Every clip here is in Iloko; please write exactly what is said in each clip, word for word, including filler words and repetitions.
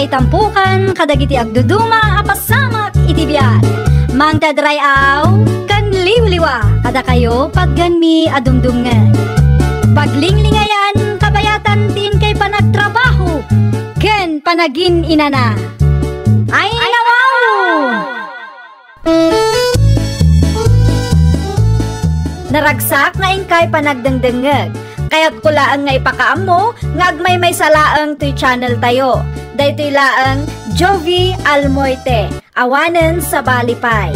Tampukan kadagiti agduduma a pasamak iti biag. Mangted ray-aw ken liwliwa kadakayo, patgenmi a dumdumngeg. Paglinglingayan, kabayatan ti inkay panagtrabaho ken panagin-inana. Ay, nawaw! Naragsak nga inkay panagdengdengngeg. Kayatko laeng nga ipakaammo nga agmaymaysa laeng toy channel tayo. Daytoy laeng Jovie Almoite, awanen sabali pay.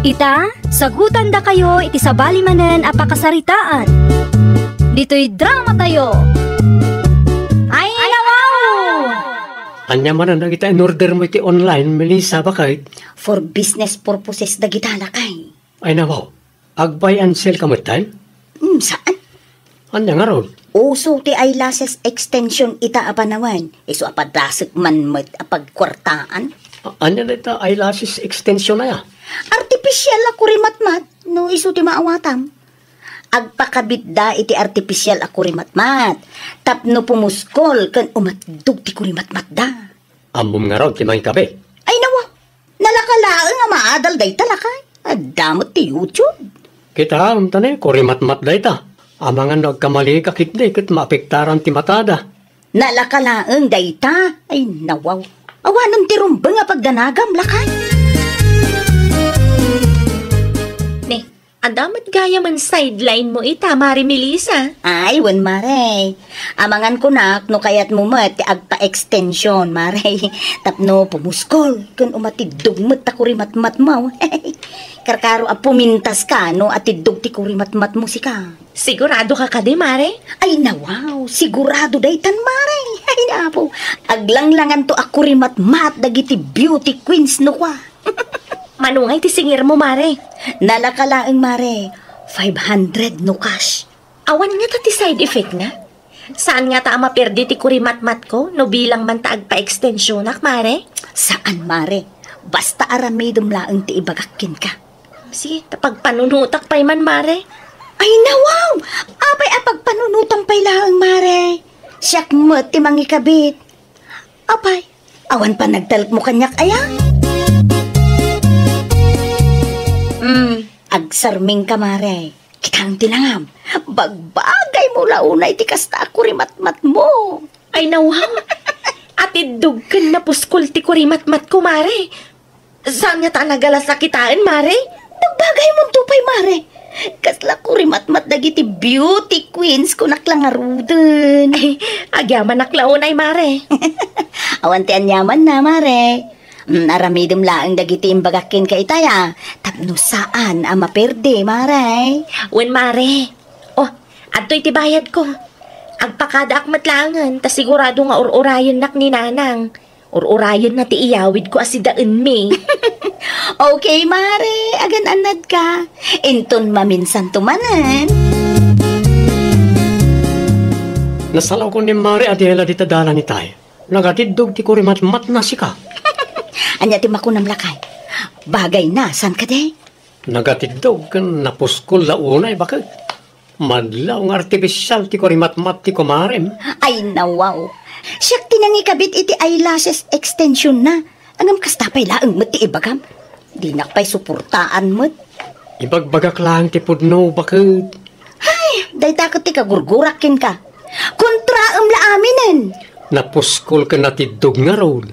Ita, sagutandakayo iti sabali manen a pakasaritaan. Ditoy drama tayo. Ay, nawaw! Ania manen dagita in-order mo iti online, Melissa, baket? For business purposes dagita, lakay. Ay, nawaw. Ag-buy and sell ka met, tay? Hmm, saan? Ania ngarud? Uso ti eyelashes extension ita a panawen. Isu a padasek man met a pagkuartaan. A-, ania dayta eyelashes extension aya? Artificial a kurimatmat, no isu ti maawatam. Agpakabitda iti artificial a kurimatmat tapno pumuskol ken umatiddog ti kurimatmatda. Ammom ngarud ti mangikabit? Ay, nawa. Nalaka laeng a maadal dayta, lakay. Adda met ti YouTube. Kitaem ta ne, kurimatmat dayta. Amangan no agkamalika ketdi ket maapektaran ti matada. Nalaka laeng dayta. Ay, nawaw. Awanen ti rumbeng a pagdanagam, lakay. Ne, adda met gayam a sideline mo ita, Mare Melissa. Ay, wen, Mare. Amangan kunak no kayatmo met ti agpa-extension, Mare. Tapno pumuskol ken umatiddog met ta kurimatmatmo. Karkaro a pumintas ka no atiddog ti kurimatmatmo sika. Sigurado ka kadi, Mare? Ay, nawaw, sigurado daytan, Mare. Ay, napo, aglanglanganto a kurimatmat dagiti beauty queens no kua. Mano ngay ti singirmo, Mare? Nalaka laeng, Mare. Five hundred no cash. Awan ngata ti side effect na? Saan ngata a maperdi ti kurimatmatko no bilang man ta agpa-extensionak, Mare? Saan, Mare. Basta aramidem laeng ti ibagak kenka. Sige, ta pagpanunotak pay man, Mare. Ay, nawaw! Apay a pagpanunotam pay laeng, Mare? Siak met ti mangikabit. Apay, awan panagtalekmo kaniak aya? Hmm, agsarming ka, Mare. Kitaem ti langam. Bagbagaymo la unay ti kasta a kurimatmatmo. Ay, nawaw. Atiddog ken napuskol ti kurimatmatko, Mare. Saan ngata a nagalas a kitaen, Mare? Bagbagaymonto pay, Mare. Kasla kurimatmat dagiti beauty queens, kunak la ngaruden. Ay, agyamanak la unay, Mare. Awan ti aniamanna, Mare. Mm, aramidem laeng dagiti imbagak kenka itay, a, tapno saan a maperdi, Mare. Wen, Mare. Oh, adtoy ti bayadko. Agpakadaak met laengen, ta sigurado nga ur-urayennak ni Nanang. Ur-urayenna ti iyawidko a sidaenmi. Okay, Mare. Agan-annadka. Inton maminsanto manen. Nasalawko ni Mare Adela dita dalan itay. Nagatiddog ti kurimatmatna sika. Ania ti makunam, lakay? Bagayna, saan kadi? Nagatiddog ken napuskol la unay, baket. Madlaw nga artificial ti kurimatmat ti kumarem. Ay, nawaw. Siak ti nangikabit iti eyelashes extension na. Ngem kasta pay laeng met ti ibagam. Dinak pay suportaan met. Ibagbagak laeng ti pudno, baket. Ay, dayta ket ti kagurgurak kenka. Kontraem la aminen. Napuskol ken natiddog ngarud.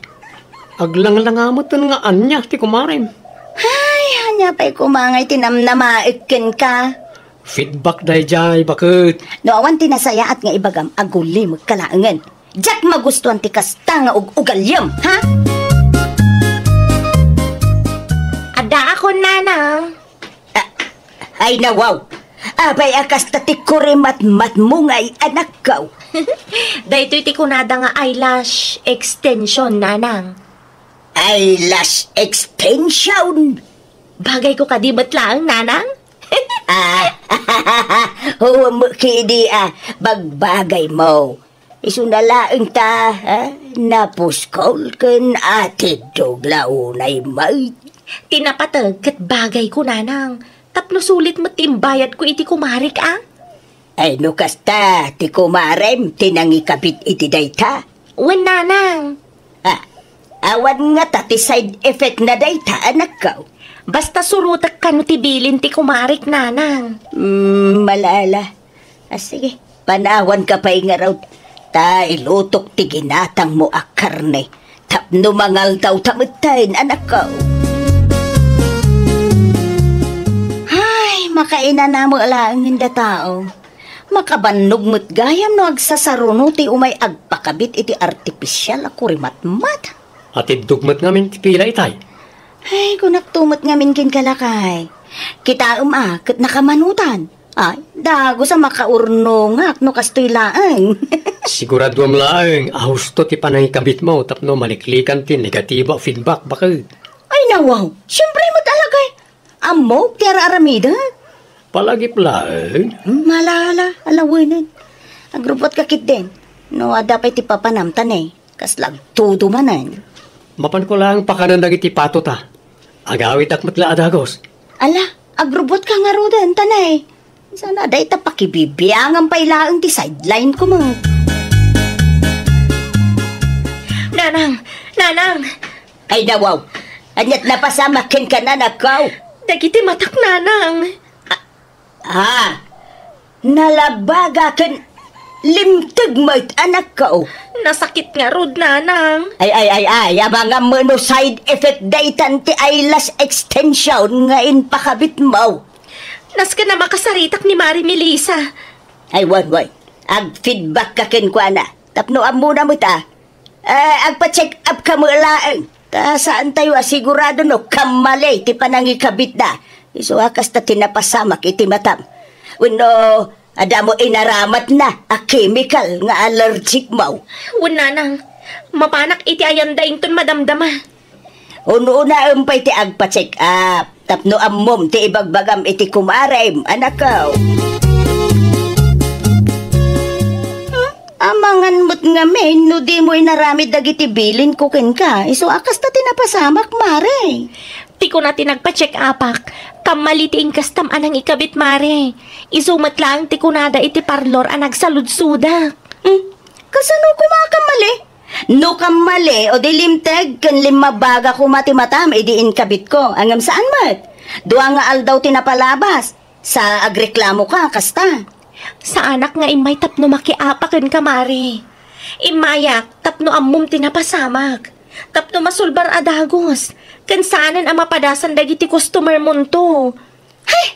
Aglanglanga meten nga ania ti kumarem. Ay, ania pay koma nga iti namnamaek kenka? Feedback daydiay, baket. No awan ti nasayaat nga ibagam, agulimekka laengen. Diak magustuan ti kasta nga ug-ugaliam, ha? Addaakon, Nanang. Ah, ay, nawaw. Apay a kasta ti kurimatmatmo nga ay-anakko? Daytoy ti kunada nga eyelash extension, Nanang. Eyelash extension? Bagayko kadi met laeng, Nanang? Ah, huwam kidi a bagbagaymo. Isuna laeng ta, ah, napuskol ken atiddog la unay met. Ti napateg ket bagayko, Nanang. Tapno sulit met ti imbayadko iti kumarek, a? Ay, no kasta, ti kumarem ti nangikabit iti dayta. Wen, nanang. Ah, awan ngata ti side effect na dayta, anakko? Basta surotek kano ti bilin ti kumarik, nanang. Mm, malala. Ah, sige, panawanka pay ngarud. Ta ilutok ti ginatangmo a karne. Tapno mangaldaw ta metten, anakko. Ay, makainanamo laeng inda tao. Makabannog met gayam no agsasaruno ti umay agpakabit iti artificial a kurimatmat. Atiddog met ngamin ti pila itay. Ay, kunakto met ngamin kenka, lakay. Kitaem a, ket nakamanutan. Ay, dagus a makaurnongak no kastoy laeng. Siguraduam laeng a husto ti panangikabitmo tapno maliklikan ti negatibo a feedback, baket. Ay, nawaw. Siempre met, alagay. Ammok ti ar-aramidek. Palagip laeng. Hmm, malala, alawenen. Agrubbuatka ketdin. No adda pay ti papanam, ta ne, kasla agtudo manen. Mapanko laeng pakanen dagiti pato ta. Agawidak met la a dagus. Ala, agrubbuatka ngaruden, ta ne. Sana dayta pakibibiangan pay laeng ti sideline ko met. Nanang! Nanang! Ay, nawaw. Aniat napasamak kenka, anakko? Dagiti matak, nanang. Ah, nalabaga ken limteg met, anakko. Nasakit ngarud, nanang. Ay, ay, ay, ay, amangan met no side effect daytan ti eyelash extension nga impakabitmo. Nasken a makasaritak ni Mari Melissa. Ay, wen, wen. Ag-feedback ka kenkuana. Tapno ammona met a. Eh, agpa-check up ka met laeng. Ta saan tayo a sigurado no kammali ti panangikabitda. Isu a kasta ti napasamak iti matam. Wenno, adda mo inaramatna a chemical nga allergic mo. Wen, nanang. Mapanak iti ayanda inton madamdama. Ununaem pay ti agpa-check up. Tapno ammom ti ibagbagam iti kumarem, anakko. Hmm? Amangan met ngamin no dimo inaramid dagiti bilinko kenka, isu a kasta ti napasamak, Mare. Ti kuna ti nagpa-check upak, kammali ti inkastam a nangikabit, Mare. Isu met laeng ti kunada iti parlor a nagsaludsodak. Hmm? Kasano koma a kammali? No kammali, o di limteg ken limmabaga koma ti matam idi inkabitko. Ngem saan met? Dua nga aldaw ti napalabas. Sa agreklamoka, kasta? Saanak nga immay tapno makiapa kenka, Mare. Immayak tapno ammom ti napasamak. Tapno masulbar a dagus. Ken saanen a mapadasan dagiti customer monto. Hay!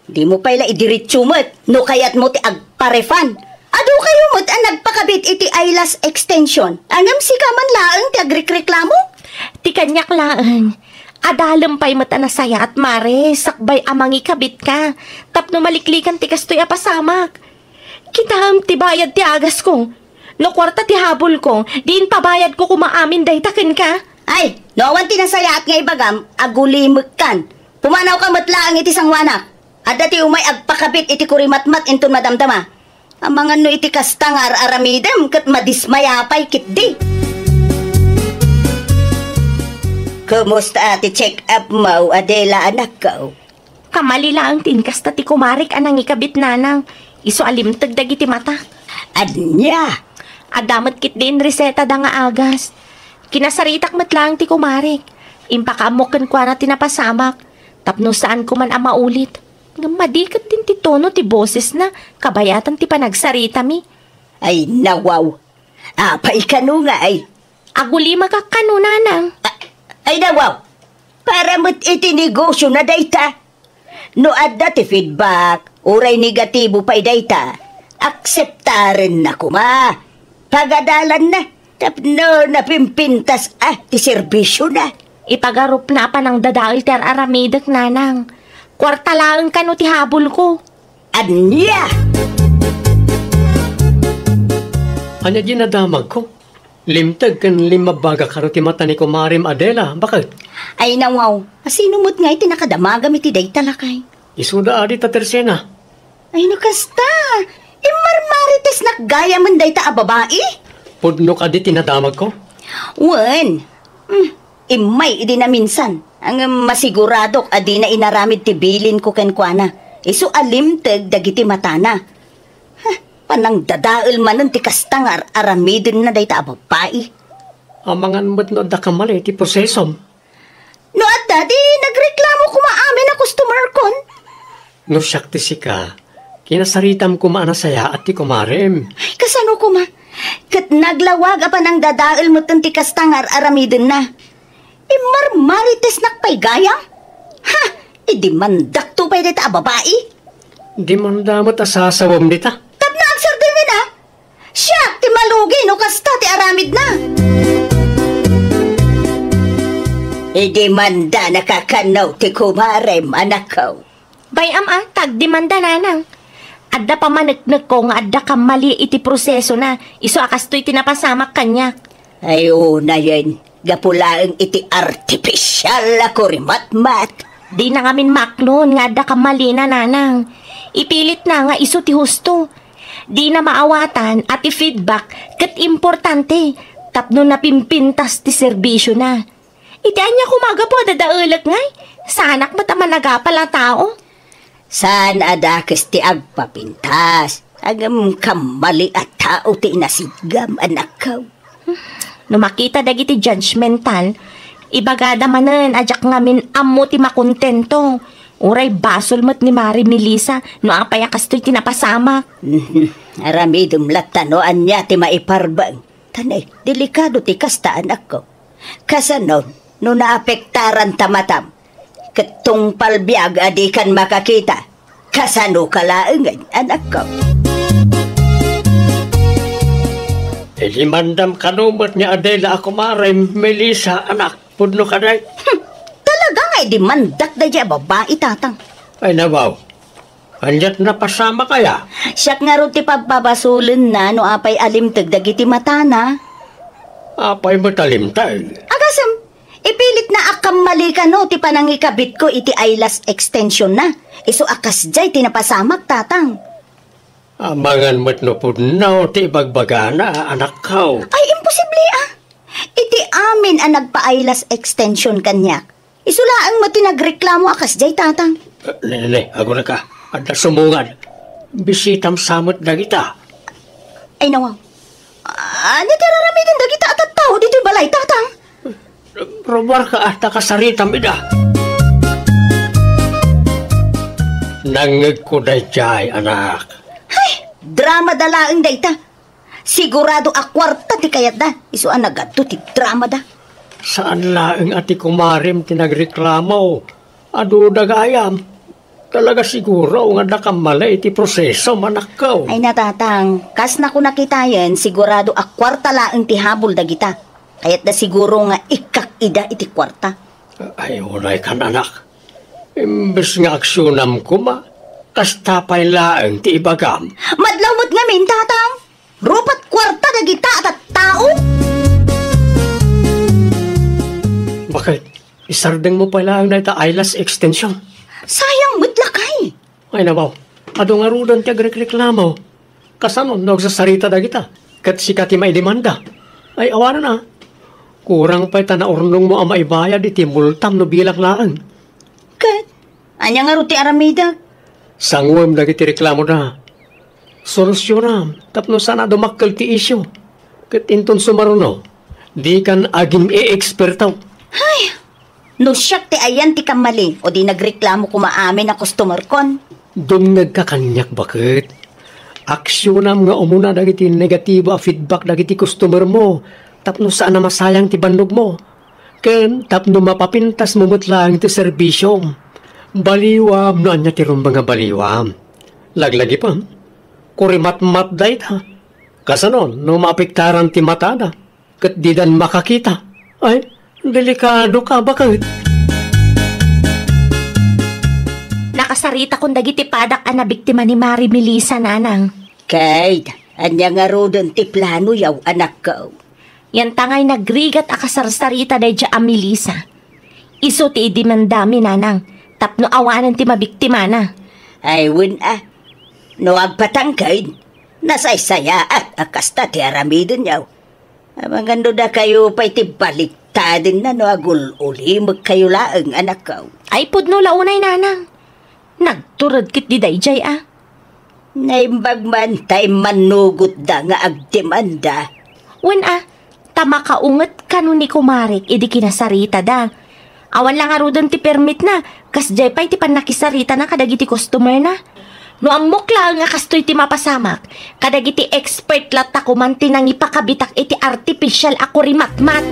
Dimo pay la idiretso met no kayatmo ti agpa-refund. Adu kayo met a nagpakabit iti eyelash extension. Ngem sika man laeng ti agrikreklamo? Ti kaniak laeng. Adalem pay met a nasayaat, Mare, sakbay a mangikabitka. Tapno maliklikan ti kastoy a pasamak. Kitaem ti bayad ti agasko. No kuarta ti habulko, diin pabayadko koma amin dayta kenka. Ay, no awan ti nasayaat nga ibagam, agulimekkan. Pumanawka met laeng iti sangoanak. Adda ti umay agpakabit iti kurimatmat inton madamdama. Amangan no iti kasta nga ar-aramidem ket madismaya pay ketdi. Kumusta ti check-up mo, Adela, anakko? Kammali laeng ti inkasta ti kumarek a nangikabit, nanang, isu a limteg dagiti matak. Ania? Adda met ketdin resetada nga agas. Kinasaritak met laeng ti kumarek. Impakaammok kenkuana ti napasamak. Tapno saanko man a maulit. Ngem madi ketdin ti tono ti bosesna, kabayatan ti panagsaritami. Ay, nawaw. Apay kano nga ay? Agulimagak kano, nanang. A-, ay, nawaw. Para met iti negosiona dayta. No adda ti feedback, uray negatibo pay dayta, akseptarenna koma. Pagadalanna, tapno napimpintas a ti serbisiona. Ipagarupna a panangdadael ti ar-aramidek, nanang. Kuarta laeng kano ti habulko. Ania? Ania diay nadamagko? Limteg ken limmabagak kano ti mata ni kumarem Adela, baket? Ay, nawaw, asino met ngay ti nakadamagam iti dayta, lakay? Isuda adi ta tersena. Ay, no kasta, immarmaritesnak gayamen dayta a babai? Pudno kadi ti nadamagko? Wen. Hmm, immay idi naminsan. Ngem masiguradok a dina inaramid ti bilinko kenkuana. Isu a limteg dagiti matana. Huh, Panangdadael manen ti kasta nga ar-aramidenna dayta a babai. Amangan met no adda kamali ti prosesom. No adda, di nagreklamo koma amin a customer kon. No siak ti sika, kinasaritam koma a nasayaat ti kumarem. Ay, kasano koma? Ket naglawag a panangdadael metten ti kasta nga ar-aramidenna. Immarmaritesnak pay gayam? Ha! Idemandakto pay dayta a babai? Demanda met a sasawem dita. Tapno agsardengngina, siak ti malugi no kasta ti aramidna. Idemandanaka kano ti kumarem, anakko. Bay-am a, ta agdemanda, nanang. Adda pamaneknekko nga adda kamali iti prosesona, isu a kastoy ti napasamak kaniak. Ay, unayen, gapu laeng iti artificial a kurimatmat. Dina ngamin maknon nga adda kamalina, nanang. Ipilitna nga isu ti husto. Dina maawatan a ti feedback ket importante tapno napimpintas ti serbisiona. Iti ania koma a gapu a dadaelek ngay? Saanak met a managapal a tao? Saan a dakes ti agpapintas? Ngem kammali a tao ti inasidgam, anakko. No makita dagiti judgmental, ibagada manen a diak ngamin ammo ti makontento. Uray basol met ni Mari Melissa no apay a kastoy ti napasamak. Aramidem latta no ania ti maiparbeng. Ta ne, delikado ti kasta, anakko. Kasano no naapektaran ta matam? Ket tungpal biag a dikan makakita. Kasano ka laengen, anakko? Idemandam kano met ni Adela a kumarem, Melissa, anak. Pudno kadi? Hmm, talaga nga idemandak daydiay a babai, tatang. Ay, nawaw. Ania't napasamak aya? Siak ngarud ti pabpabasolenna no apay a limteg dagiti matana. Apay met a limteg? Agasem, ipilitna a kammali kano ti panangikabitko iti eyelash extensionna. Isu a kasdiay ti napasamak, tatang. Amangan met no pudno ti ibagbagana, anakko. Ay, imposible a. Iti amin a nagpa-eyelash extension kaniak, isu laeng met ti nagreklamo a kasdiay, tatang. Eh, ne, ne, ne, agurayka. Adda sumungad. Bisitam sa met dagita. Ay, nawaw. Ania ti ar-aramiden dagita a tattao ditoy balay, tatang? Ruarka a ta kasaritam ida. Nangngegko daydiay, anak. Ay, drama da laeng dayta. Sigurado a kuarta ti kayatda, isu a nagadu ti dramada. Saan laeng a ti kumarem ti nagreklamo. Aduda gayam. Talaga siguro nga adda kammali iti proseso, anakko. Ay, natatang, kas nakunakitayen, sigurado a kuarta laeng ti habol dagita. Kayatda siguro nga ikkak ida iti kuarta. Ay, unaykan, anak. Imbes nga aksionam koma, kasta pay laeng ti ibagam. Madlaw met ngamin, tatang. Rupat kuarta dagita a tattao? Bakit? Isardengmo pay laeng dayta eyelash extension. Sayang met lakay. Ay, nabaw. Adu ngaruden ti agrekreklamo. Kasano no agsasarita dagita? Ket sika ti maidemanda. Ay, awanen a. Kurang pay ta naurnongmo a maibayad iti multam no bilang laeng. Ket, ania ngarud ti aramidek? Sanguem dagiti reklamoda. Solusionam tapno saan a dumakkel ti isyu. Ket inton sumaruno, dikan agin-e-eksperto. Hay! No siak ti ayan ti kammali, o di nagreklamo koma amin a customerkon. Dumngegka kaniak, baket. Aksionam nga umuna dagiti negatibo a feedback dagiti customermo tapno saan a masayang ti bannogmo. Ken tapno mapapintasmo met laeng ti serbisyom. Baliwam no ania ti rumbeng a baliwam. Laglagipem, kurimatmat dayta. Kasano no maapektaran ti matada ket didan makakita? Ay, delikado ka, baket. Nakasaritakon dagiti padak a nabiktima ni Mari Melissa, nanang. Kate, ania ngaruden ti planoyo, anakko? Yantangay nagrigat a kasarsarita daydiay a Melissa. Isu ti idemandami, nanang, tapno awanen ti mabiktimana. Ay, wen a. No agpatangked, nasaysayaat a kasta ti aramidenyo. Amangan no dakayo pay ti baliktadenna no agul-ulimekkayo laeng, anakko. Ay, pudno la unay, nanang. Nagtured ketdi daydiay a. Naimbag man ta immannugotda nga agdemanda. Wen a, ta makaunget kano ni kumarek idi kinasaritada. Awan la ngaruden ti permitna, kasdiay pay ti pannakisaritana kadagiti customerna. No ammok laeng a kastoy ti mapasamak, kadagiti expert latta koman ti nangipakabitak iti artificial a kurimatmat.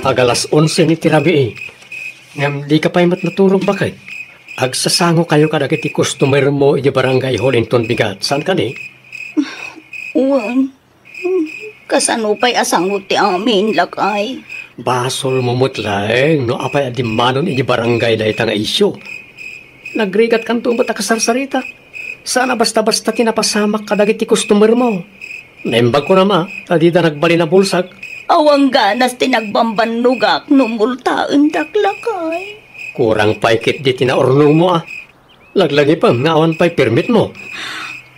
Ag-alas onse ni ti rabii, ngem dika pay met naturog baket. Agsasango kayo kadagiti customer mo iti barangay hall inton bigat, saan kadi? Wen, kasano pay a sango ti amin, lakay? Basol mo met laeng no apay a dimmanon iti barangay dayta nga isyu. Nagrigat kanto met a kasarsarita. Saan a basta-basta ti napasamak kadagiti customer mo. Naimbag ko na ma, ta dida nagbalin a bulsak. Awan ganas ti nagbambannogak no multaendak, lakay. Kurang pay ketdi ti naurnong mo, a. Laglagipem nga awan pay permit mo.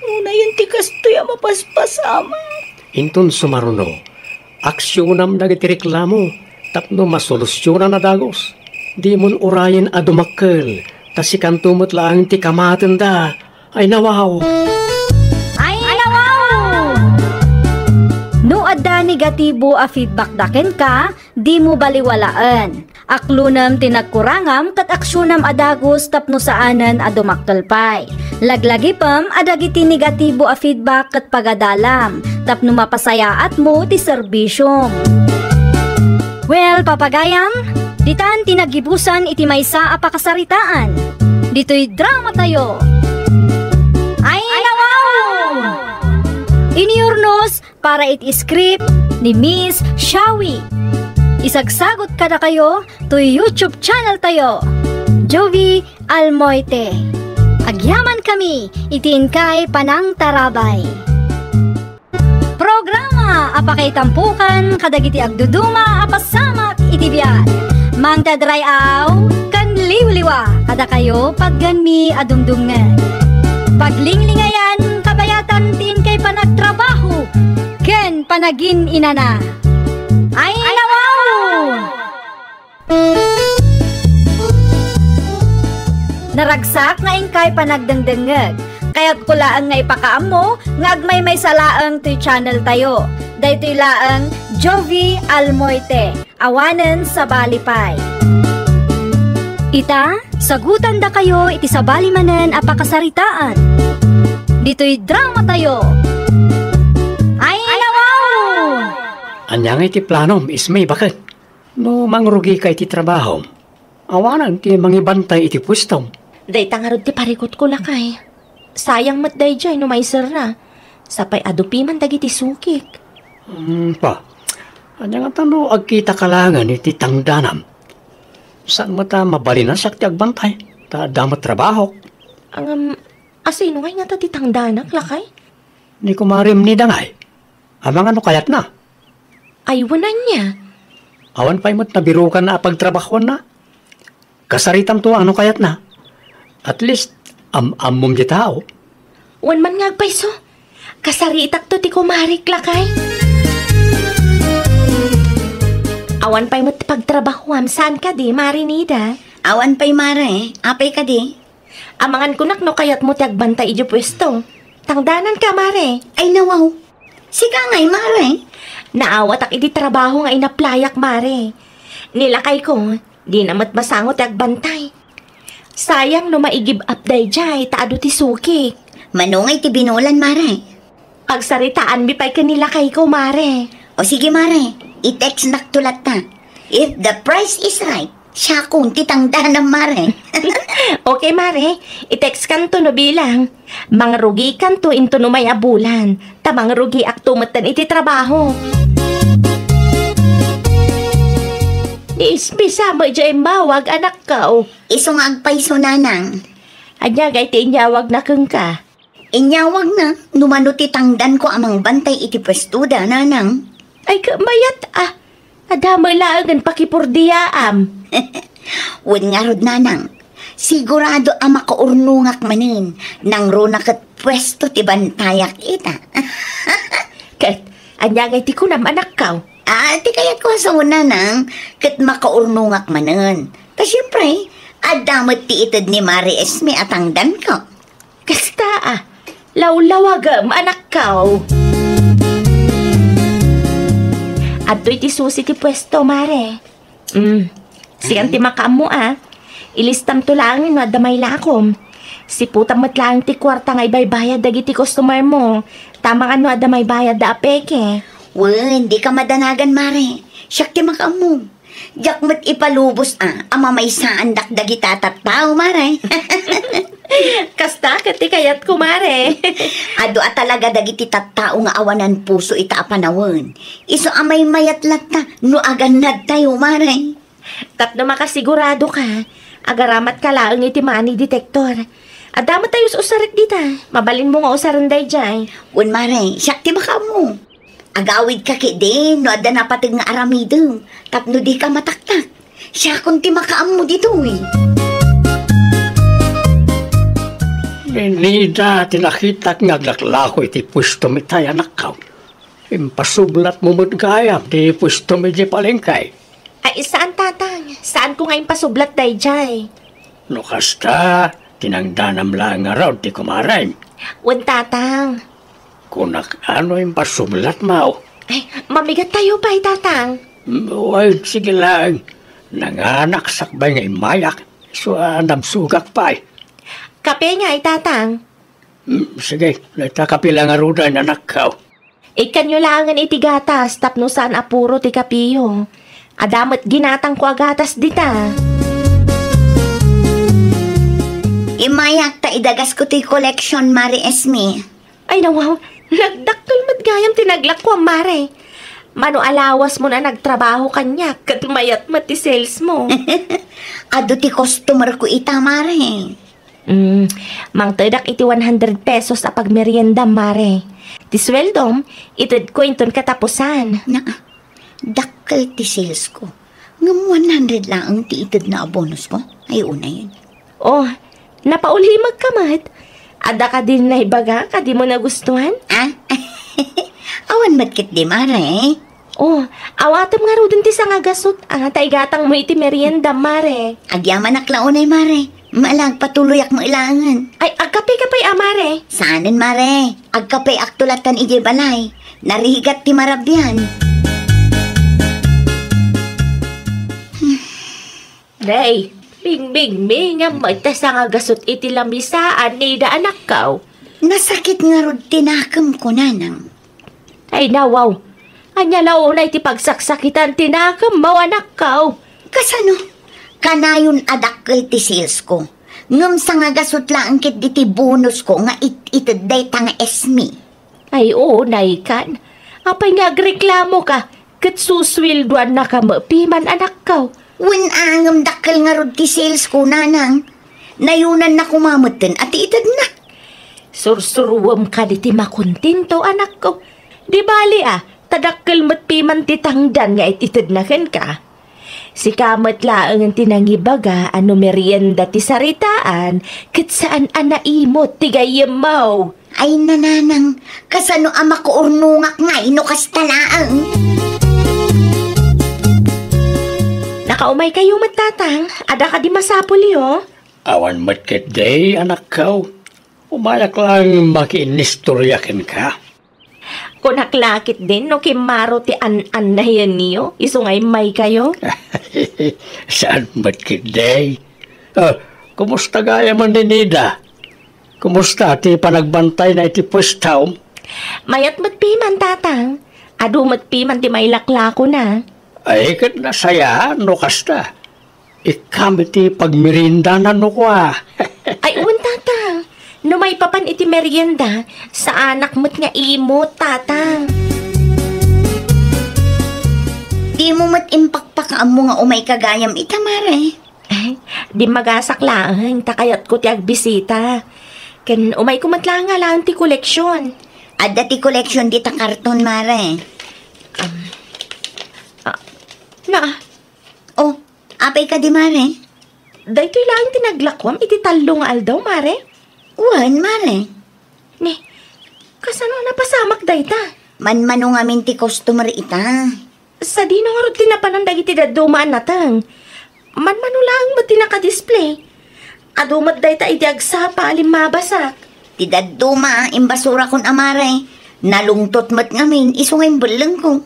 Unayen ti kastoy a mapaspasamak. Inton sumaruno, aksionam dagiti reklamo tapno masolusionan a dagus. Dimon urayen a dumakkel, ta sikanto met laeng ti kamatenda. Ay nawaw! Ay nawaw! No adda negatibo a feedback da kenka, dimo baliwalaen. Aklonem ti nagkurangam ket aksionam a dagus tapno saanen a dumakkel pay. Laglagipem a dagiti negatibo a feedback ket pagadalam tapno mapasayaatmo ti serbisiom. Well, papagayam, ditan ti naggibusan iti maysa a pakasaritaan. Ditoy dramatayo. Ay, nawaw! Iniurnos para iti script ni Miss Shawi. Isagsagot kadakayo toy YouTube channel tayo, Jovi Almoite. Agyaman kami iti inkay panangtarabay. Programa a pakaitampokan kadagiti agduduma a pasamak iti biag. Mangted ray-aw ken liwliwa kadakayo patgenmi a dumdumngeg. Paglinglingayan kabayatan ti inkay panagtrabaho ken panagin-inana. Ay, nawaw! Naragsak nga inkay panagdengdengngeg. Kayatko laeng nga ipakaammo nga agmaymaysa laeng toy channel tayo. Daytoy laeng Jovi Almoite, awanen sabali pay. Ita, sagutandakayo iti sabali manen a pakasaritaan. Ditoy dramatayo. Ay, nawaw! Ania nga iti planom, Ismay, baket? No mangrugika iti trabahom, awanen ti mangibantay iti puestom. Dayta ngarud ti parikutko, lakay. Sayang met daydiay no maiserra. Sapay adu piman dagiti sukik. Hmm, pa. Ania ngata no agkitaka laengen iti tangdanam? Saan met a mabalinasak ti agbantay, ta adda met trabahok. Ngem, asino ngay ngata ti tangdanak, lakay? Ni kumarem ni Dangay. Amangan no kayatna. Ay, wen ania? Awan pay met nabirukanna a pagtrabahuanna. Kasaritanto a no kayatna. At least, am-ammom ti tao. Wen man nga agpayso. Kasaritakto ti kumarek, lakay. Awan pay met pagtrabahuam, saan kadi, Mare Nida? Awan pay, Mare. Apay kadi? Amangan kunak no kayatmo ti agbantay idiay puesto. Tangdananka, Mare. Ay, nawaw. Sika ngay, Mare. Naawatak iti trabaho nga inaplayak, Mare. Ni lakayko, dina met masango ti agbantay. Sayang no maigib up daydiay ta adu ti sukik. Mano ngay ti binulan, Mare? Pagsaritaanmi pay ken ni lakayko, Mare. O sige, Mare. I-textnakto latta. If the price is right, siakon ti tangdanam, Mare. Okay, Mare. I-textkanto no bilang. Mangrugikanto inton umay a bulan. Ta mangrugiakto metten iti trabaho. Ni Ismi sa met diay immawag, anakko. Isu nga agpayso, nanang. Ania ngay ti inyawagna kenka? Inyawagna no mano ti tangdanko a mangbantay iti puestoda, nanang. Ay, ket mayat a. Adda met laengen pakipurdiaam. Wen ngarud, nanang. Sigurado a makaurnongak manen, nangruna ket puesto ti bantayak ita. Ket, ania ngay ti kunam, anakko? Ah, ti kayatko a sao, nanang, ket makaurnongak manen. Ta siempre, Adda met ti ited ni Mare Esme a tangdanko. Kasta a, lawlawagem, anakko. Adtoy ti susi ti puesto, Mare. Mm. Sikan ti makaammo a. Ilistamto laeng no adda mailakom. Siputam met laeng ti kuarta nga ibaybayad dagiti customer mo. Tama nga no adda maibayad da a peke. Wen, dika madanagan, Mare. Siak ti makaammo. Diak met ipalubos a, a mamaysaandak dagita tattao, Mare. Kasta ket ti kayatko, Mare. Adu a talaga dagiti tattao nga awanan puso ita a panawen. Isu a maymayat latta no agannadtayo, Mare. Tapno makasigurado ka, agaramat ka laeng iti money detector. Adda met tayo usarek dita. Mabalin mo nga usaren daydiay. Wen, Mare, siak ti makaammo. Agawid ka ketdi no adda napateg nga aramidem tapno dika mataktak. Siakon ti makaammo ditoy. Ni Nida ti nakitak nga aglaklako iti puesto mi tay, anakko. Impasublat mo met gayam ti puesto mi di palengke. Ay, saan, Tatang. Saanko nga impasublat daydiay. No kasta, tinangdanam laeng ngarud ti kumarem. Wen, Tatang. Kunak, ano impasublat mo? Ay, mamigat tayo pay, Tatang. Mm, wen, sige laeng. Nanganak sakbay nga immayak. Isu a namsugak pay. Kape ngay, Tatang. Mm, sige, dayta kape la ngaruden, anakko. Ikkanyo laengen iti gatas tapno saan a puro ti kapeyo. Adda met ginatangko a gatas dita. Immayak ta idagasko ti collection, Mare Esme. Ay, nawaw, nagdakkel met gayam ti naglakuam, Mare. Mano a lawasmon a nagtrabaho kaniak, ket mayat met ti sales mo. Adu ti customer ko ita, Mare. Mm, mangtedak iti one hundred pesos a pagmeriendam, Mare. Ti sueldom, itedko inton katapusan. Na, dakkel ti sales ko. Ngem one hundred laeng ti itedna a bonus ko. Ay, unayen. Oh, napaulimegka met. Adda kadin naibaga, kadi mo nagustuhan? Ah? Awan met ketdi, Mare. Oh, awatem ngaruden ti sangagasut, ah, ta igatangmo iti merienda, Mare. Agyamanak la unay, Mare. Mala, agpatuloyak met laengen. Ay, agkape ka pay, a, Mare? Saanen, Mare. Agkapeakto lattan idiay balay. Narigat ti marabian. Nay, bingmingmi nga met ta sangagasut iti lamisaan, Nida, anakko. Nasakit ngarud ti nakemko, nanang. Ay, nawaw. Ania la unay ti pagsaksakitan ti nakemmo, anakko? Kasano? Kanayon a dakkel ti sales ko. Ngem sangagasut laeng ketdi ti bonus ko nga it-ited dayta nga Esme. Ay, unay kan. Apay nga agreklamo ka? Ket susueldoannaka met piman, anakko. Wen a ngem dakkel ngarud ti sales ko, nanang. Nayonanna koma metten a ti itedna. Sursuruem kadi ti makontento, anakko. Di bali a, ta dakkel met piman ti tangdan nga it-itedna kenka. Sika met laengen ti nangibaga a no merienda ti saritaan, ket saan a naimot ti gayyemmo. Ay, nanang, kasano a makuurnongak ngay no kasta laeng? Nakaumaykayo met, Tatang. Adda kadi masapulyo? Awan met ketdi, anakko. Umayak laeng makiinnistoria kenka. Kunak la ketdin no kimmaro ti an-annayenyo, isu nga immaykayo? Saan met ketdi? Ah, kumusta gayam ni Nida? Kumusta ti panagbantayna iti puestom? Mayat met piman, Tatang. Adu met piman ti mailaklakona. Ay, ket nasayaan no kasta. Ikkam iti pagmeriendana no kua. Ay, wen, Tatang. No maipapan iti merienda, saanak met nga imot, Tatang. Dimo met impakpakaammo nga umayka gayam ita, Mare? Ay, dimmagasak laeng, ta kayatko ti agbisita. Ken umayko met laeng alaen ti koleksion. Adda ti koleksion dita karton, Mare. Um, ah, na, Oh, apay kadi, Mare? Daytoy laeng ti naglakuam iti tallo nga aldaw, Mare? Wen, Mare. Ni, kasano a napasamak dayta? Manmano ngamin ti customer ita. Sadino ngarud ti napanan dagiti dadduma a nateng? Manmano laeng met ti naka-display. Adu met dayta idi agsapa a limmabasak. Ti dadduma, imbasurakon a mare. Nalungtot met ngamin, isu nga imbellengko.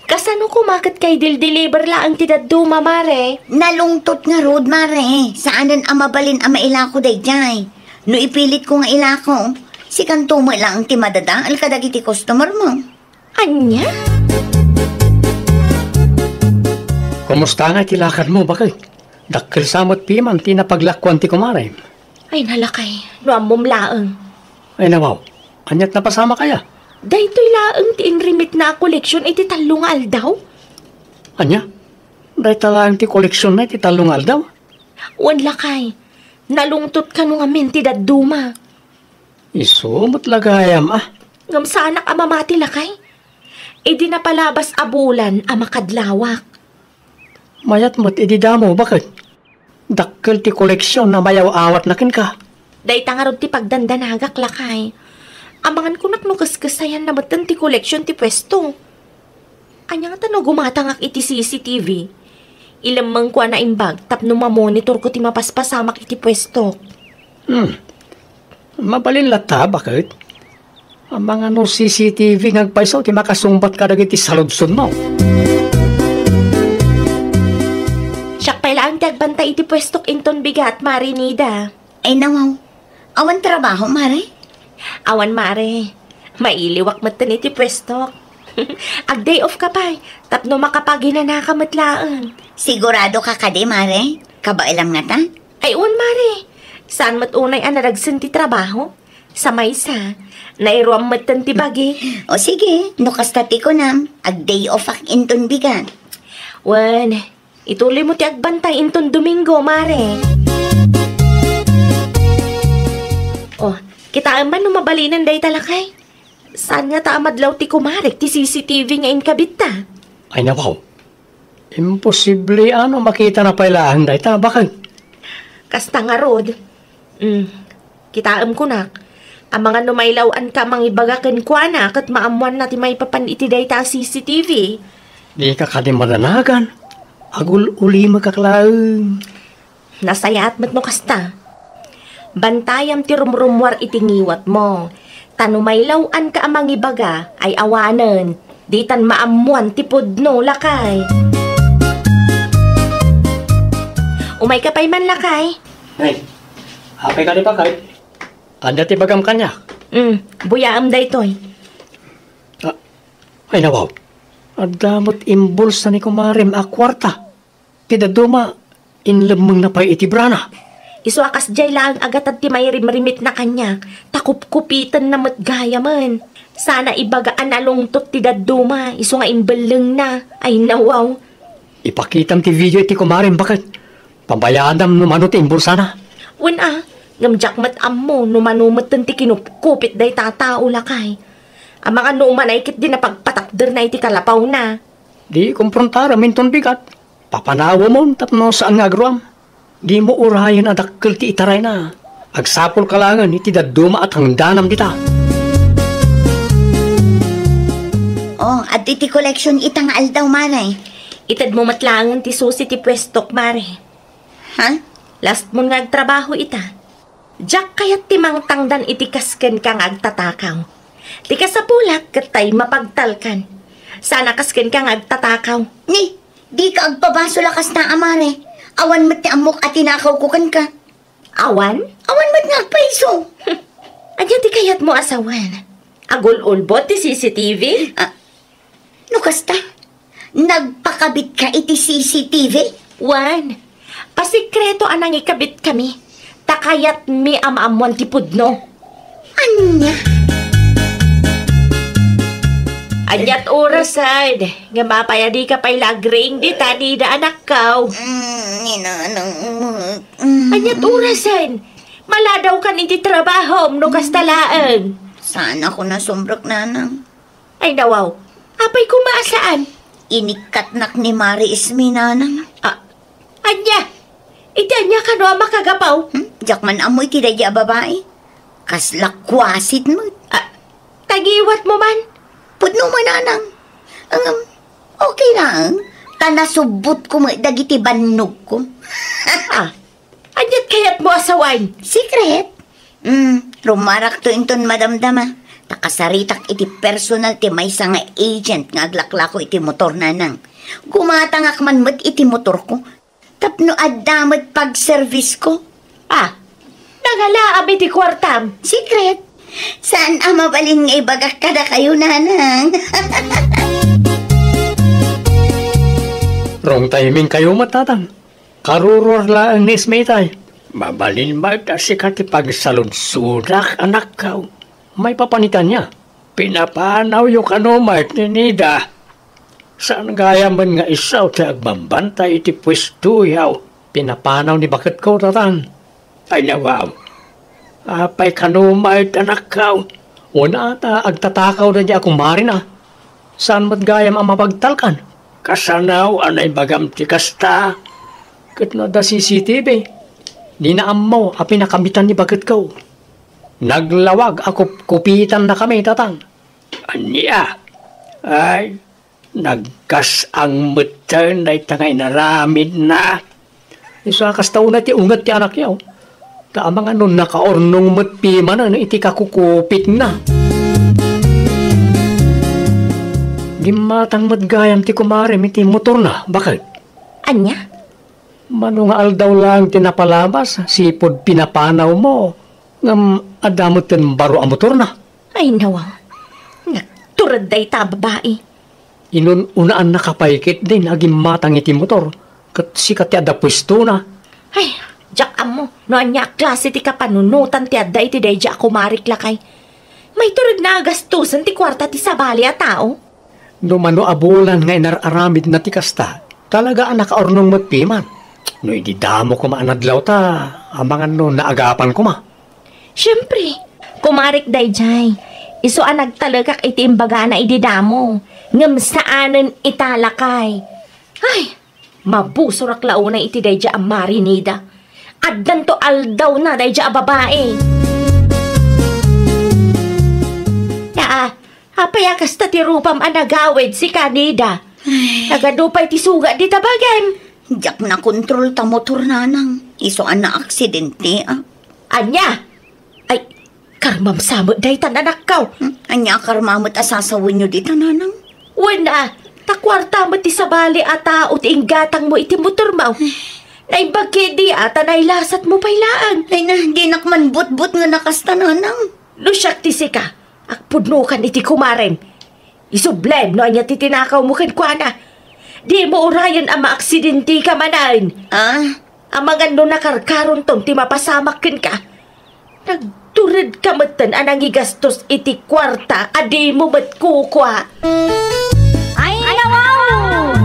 Kasano koma ket kaidil-deliver laeng ti dadduma, mare? Nalungtot ngarud, mare. Saanen a mabalin a mailako daydiay. No ipilitko nga ilako, sikanto met laeng ti madadael kadagiti customer mo. Ania? Kumusta nga iti lakadmo, baket? Dakkel sa met piman ti napaglakuan ti kumarem. Ay, nalakay, no ammom laeng. Ay, nawaw. Aniat napasamak aya? Daytoy laeng ti inrimitna a koleksion iti tallo nga aldaw. Ania? Dayta laeng ti koleksion na iti tallo nga aldaw? Wen, lakay. Nalungtot kano ngamin ti dadduma. Isu met la gayam, a. Ngem saanak a mamati, lakay. Idi napalabas a bulan a makadlawak. Mayat met idi damo, baket? Dakkel ti koleksion a mayaw-awatna kenka. Dayta ngarud ti pagdandanagak, lakay. Amangan kunak no keskesayanna metten ti koleksion ti puesto. Ania ngata no gumatangak iti C C T V? Ilemmengko a naimbag tapno mamonitorko ti mapaspasamak iti puestok. Hmm. Mabalin latta, baket? Amangan no C C T V nga agpayso ti makasungbat kadagiti saludsodmo. Siak pay laeng ti agbantay iti puestok inton bigat, Mare Nida. Ay, nawaw. Awan trabaho, mare? Awan, mare. Mailiwak metten iti puestok. Ag-day off ka pay, tapno makapaginanaka met laeng. Sigurado ka kadi, mare? Kabaelam ngata? Ay, wen, mare. Saan met unay a naragsen ti trabaho? Sa maysa, nairuam metten ti bagi. O sige, no kasta ti kunam, ag-day off ak inton bigat. Wen, ituloy mo ti agbantay inton Domingo, mare. Oh, kitaem man no mabalinen dayta, lakay. Saan ngata a madlaw ti kumarek ti C C T V nga inkabitta? Ay, nawaw. Imposible a no makitana pay laeng dayta, baket? Kasta ngarud. Mm. Kitaem kunak. Amangan no mailaw-anka a mangibaga kenkuana ket maammoanna ti maipapan iti dayta a C C T V. Dika kadi madanagan. Agul-ulimekak laeng. Nasayaat met no kasta. Bantayam ti rumrummuar iti ngiwatmo. Ta no mailaw-anka a mangibaga, ay awanen. Ditan maammoan ti pudno, lakay. Umayka pay man, lakay. Ay, apay kadi, baket? Ania ti bagam kaniak? Mm, buyaem daytoy. Ah, ay, nawaw. Adda met imbulsa ni kumarem a kuarta. Ti dadduma, inlemmengna pay iti brana. Isu a kasdiay laeng a gatad ti mairimrimitna kaniak, ta kupkupitenna met gayamen. Sana ibaga a nalungtot ti dadduma, isu nga imbellengna. Ay, nawaw. Ipakitam ti video iti kumarem, baket? Pabayadam no mano ti imbulsana. Wen a, ngem diak met ammo no mano metten ti kinupkupit dayta a tao, lakay. Amangan no umanay ketdi napagpatakderna iti kalapawna. Di kumprontarem inton bigat. Papanawemon tapno saan nga agruam. Dimo urayen a dakkel ti itarayna. Agsapulka laengen iti dadduma a tangdanam dita. Oh, adda iti koleksion ita nga aldaw, mare. Itedmo met laengen ti susi ti puestok, mare. Ha? Lastmon nga agtrabaho ita. Diak kayat ti mangtangdan iti kas kenka nga agtatakaw. Ti kasapulak ket tay mapagtalkan. Sana kas kenka nga agtatakaw. Ni, dika agpabasol a kasta a mare. Awan met ti ammok a tinakawko kenka. Awan? Awan met nga agpayso. Ania ti kayatmo a sawen? Agul-ulbod ti C C T V? Ah, no kasta, nagpakabitka iti C C T V? Wen, pasikreto a nangikabitkami, ta kayatmi a maammoan ti pudno. Ania? Aniat orasen, nga mapay a dika pay la agriing dita, Nida, anakko? Mm, ni nanang met. Mm. Aniat orasen? Maladawkan iti trabahom no kasta laeng. Saanko nasumrek, nanang. Ay, nawaw. Apay koma a saan? Inikkatnak ni Mare Esme, nanang. Ah, ania? Iti ania kano a makagapaw? Hmm? Diak man ammo iti daydi a babai. Kasla kwasit met. Ah, ta ngiwatmo man? Pudno man, nanang. Ngem, okay laeng. ta nasubbotko met dagiti bannogko. Ah, ania't kayatmo a sawen? Secret? Hmm, rumarakto inton madamdama. Ta kasaritak iti personal ti maysa nga agent nga aglaklako iti motor, nanang. Gumatangak man met iti motorko tapno adda met pagservisko. Ah, nangalaam iti kuartam? Secret. Saan a mabalin nga ibagak kadakayo, nanang. Wrong timing kayo met, tatang. Karuruar laeng ni Ismitay. Mabalin met a sika ti pagsaludsodak, anakko. Maipapan ita ania? Pinapanawyo kano met ni Nida? Saan gayam nga isu ti agbambantay iti puestoyo? Pinapanaw ni baketko, tatang. Ay, nawaw. Apay kano met, anakko? Una ta agtatakaw daydiay a kumarina. Saan met gayam a mapagtalkan? Kasano a naibagam ti kasta? Ket no adda C C T V, dina ammo a pinakamitan ni baketko. Naglawag a kupkupitannakami, tatang. Ania? Ay, nagkas-ang metten dayta nga inaramidna. Isu a kasta unay ti unget ti anakyo. Ta amangan no nakaurnong met pimanen iti kakukupitna. Gimmatang met gayam ti kumarem iti motorna, baket. Ania? Mano nga aldaw laeng ti napalabas, sipud pinapanawmo, ngem adda metten baro a motorna. Ay, nawaw. Nagtured dayta a babai. Inun-unaannaka pay ketdin a gimmatang iti motor, ket sika ti adda puestona. Ay, diak ammo no ania a klase ti kapanunotan ti adda iti daydiay a kumarek, lakay. Maituredna a gastosen ti kuarta ti sabali a tao. No mano a bulan nga inar-aramidna ti kasta, talaga a nakaurnong met piman. No idi damo koma a nadlaw ta, amangan no naagapan koma. Siempre, kumarek daydiay, isu a nagtalekak iti imbagana idi damo, ngem saanen ita, lakay. Ay, mabusorak la unay iti daydiay a Mari Nida. Addanto aldawna daydiay a babai. Aa, apay a kasta ti rupam a nagawid, sika, Nida? Ay. Nagadu pay ti suga dita bagim. Diak nakontrol ta motor, nanang. Isu a naaksidente, ah. Ania? Ay, karmam sa met daytan, anakko. Hmm? Ania a karma met a sasawenyo dita, nanang? Wen a, ta kuarta met ti sabali a tao ti inggatangmo iti motormo. Naimbag ketdi a ta nailasatmo pay laeng. Ay na, dinak man butbot nga nakasta, nanang. No siak ti sika, agpudnokan iti kumarem. Isublem no ania ti tinakawmo kenkuana. Dimo urayen a maaksidenteka manen. Ah? Amangan no nakarkaronton ti mapasamak kenka. Nagturedka metten a nangigastos iti kuarta a dimo met kukua. Ay, nawaw!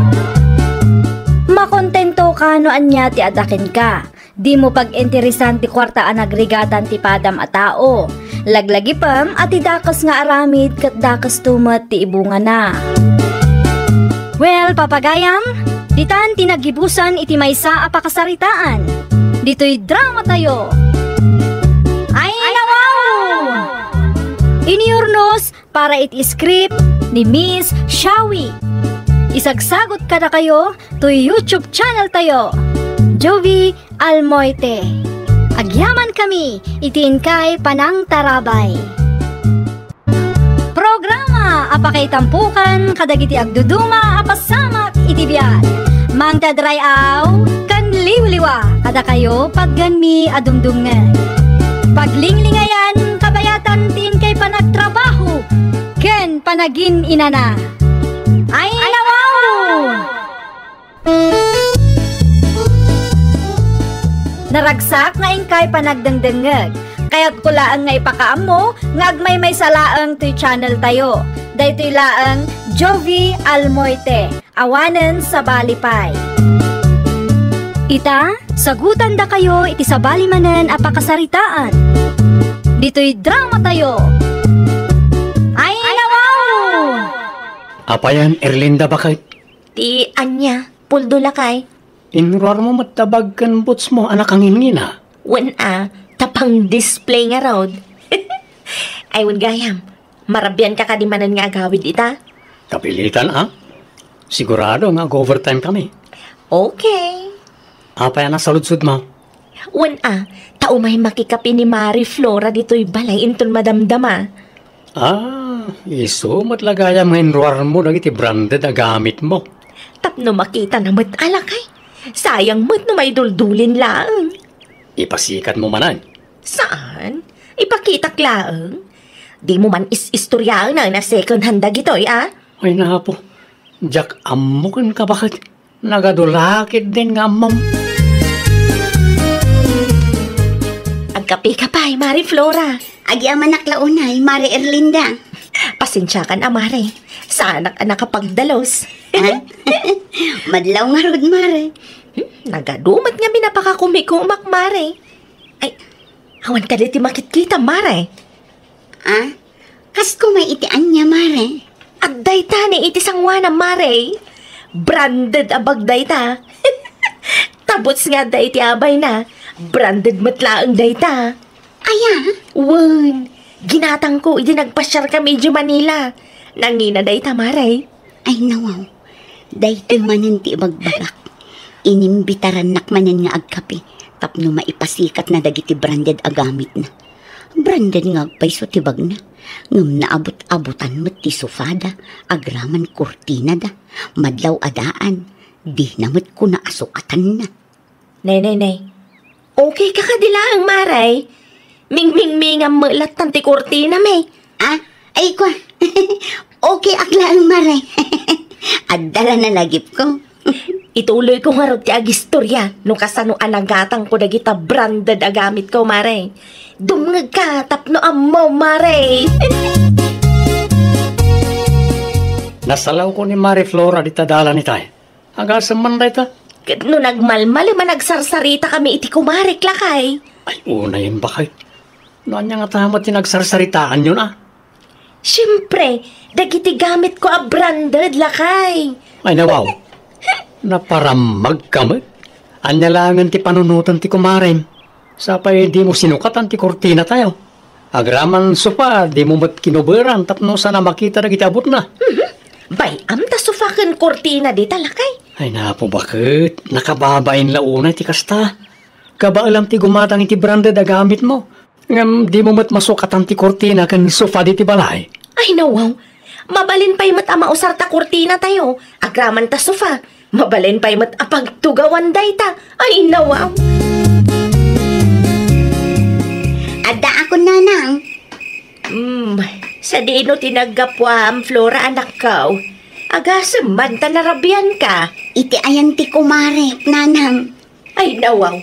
Makontentoka no ania ti adda kenka. Dimo pag-interesan ti kuarta a nagrigatan ti padam a tao. Laglagipem a ti dakes nga aramid ket dakesto met ti ibungana. Well, papagayam, ditan ti naggibusan iti maysa a pakasaritaan. Ditoy dramatayo. Ay, nawaw! Iniurnos para iti script ni Miss Shawi. Isagsagot kadakayo toy YouTube channel tayo, Jovi Almoite. Agyaman kami iti inkay panangtarabay. Programa a pakaitampokan kadagiti agduduma a pasamak iti biag. Mangted ray-aw ken liwliwa kadakayo paggenmi a dumdumngeg. Paglinglingayan kabayatan ti inkay panagtrabaho ken panagin-inana. Ay, nawaw! Naragsak nga inkay panagdengdengngeg. Kayatko laeng nga ipakaammo nga agmaymaysa laeng toy channel tayo. Daytoy laeng Jovi Almoite, awanen sabali pay. Ita, sagutandakayo iti sabali manen a pakasaritaan. Ditoy dramatayo. Ay, nawaw! Apayan, Erlinda, baket? Ti ania, puldo lakay? Inruarmo met ta bag ken bootsmo a nakangingina. Wen a, ta pang-display ngarud. Ay, wen gayam, marabianka kadi manen nga agawid ita? Kapilitan, a? Sigurado nga ag-overtime kami. Okay. Apay a nasaludsodmo? Wen a, ta umay makikapi ni Mari Flora ditoy balay inton madamdama. Ah, isu met la gayam nga inruarmo dagiti branded a gamitmo. Tapno makitana met a lakay. Sayang met no maiduldulin laeng. Ipasikatmo manen. Saan? Ipakitak laeng. Dimo man is-istoriaen a second hand dagitoy, a? Ay, napo. Diak ammo ken kabaket. Nagadu la ketdin nga ammom. Agkapika pay, Mari Flora. Agyamanak la unay, Mari Erlinda. Pasensiakan a, Mari. Saanak a nakapagdalus. Ha? Madlaw ngarud, Mari. Hmm, nagadu met ngamin a pakakumikumak, Mari. Ay, awan kadi ti makitkita, Mari. Ah? Kasko may iti ania, Mare? Adda itay iti sangoanam, Mare. Branded a bag dayta. Ta buts nga adda iti abayna, branded met laeng dayta. Aya? Wen, ginatangko idi nagpasiarkami idiay Manila. Nangina dayta, Mare. Ay, nawaw. Daytoy manen ti ibagbagak. Inimbitarannak manen nga agkape tapno maipasikatna dagiti branded a gamitna. Branded nga agpayso ti bagna, ngem naabut-abutan met ti sofada, agraman kurtinada, madlaw a daan, dina met kuna a sukatanna. Nay, nay, nay. Okay ka kadi laeng, Mare? Mingmingmingam met lattan ti kurtinam, eh. Ah? Ay, kwa. Okay ak laeng, Mare. Adda la nalagipko. Ituloyko ngarud ti agistorya no kasano a nagatangko dagita branded a gamitko, Mare. Dumngegka tapno ammo, Mare. Nasalawko ni Mare Flora dita dalan itay. Agasem man dayta. Ket no nagmalmalem a nagsarsaritakami iti kumarek, lakay. Ay, unayen, baket. No ania ngata met ti nagsarsaritaanyona? Siempre, dagiti gamitko a branded, lakay. Ay, nawaw. Naparammagka met. Ania laengen ti panunoten ti kumarem? Sapay dimo sinukatan ti kurtinatayo. Agraman sofa, dimo met kinuberan tapno saan a makita dagiti abutna. Mhm. Bay-am ta sofa ken kurtina dita, lakay. Ay, napo, baket. Nakababain la unay ti kasta. Kabaelam ti gumatang iti branded a gamitmo. Ngem dimo met masukatan ti kurtina ken sofa diti balay. Ay, nawaw. Mabalin pay met a mausar ta kurtinatayo. Agraman ta sofa. Mabalin pay met a pagtugawan dayta. Ay, nawaw. Adda akon, nanang. Hmm, sadino ti naggapuam, Flora, anakko? Agasem man ta narabianka. Iti ayan ti kumarek, nanang. Ay, nawaw.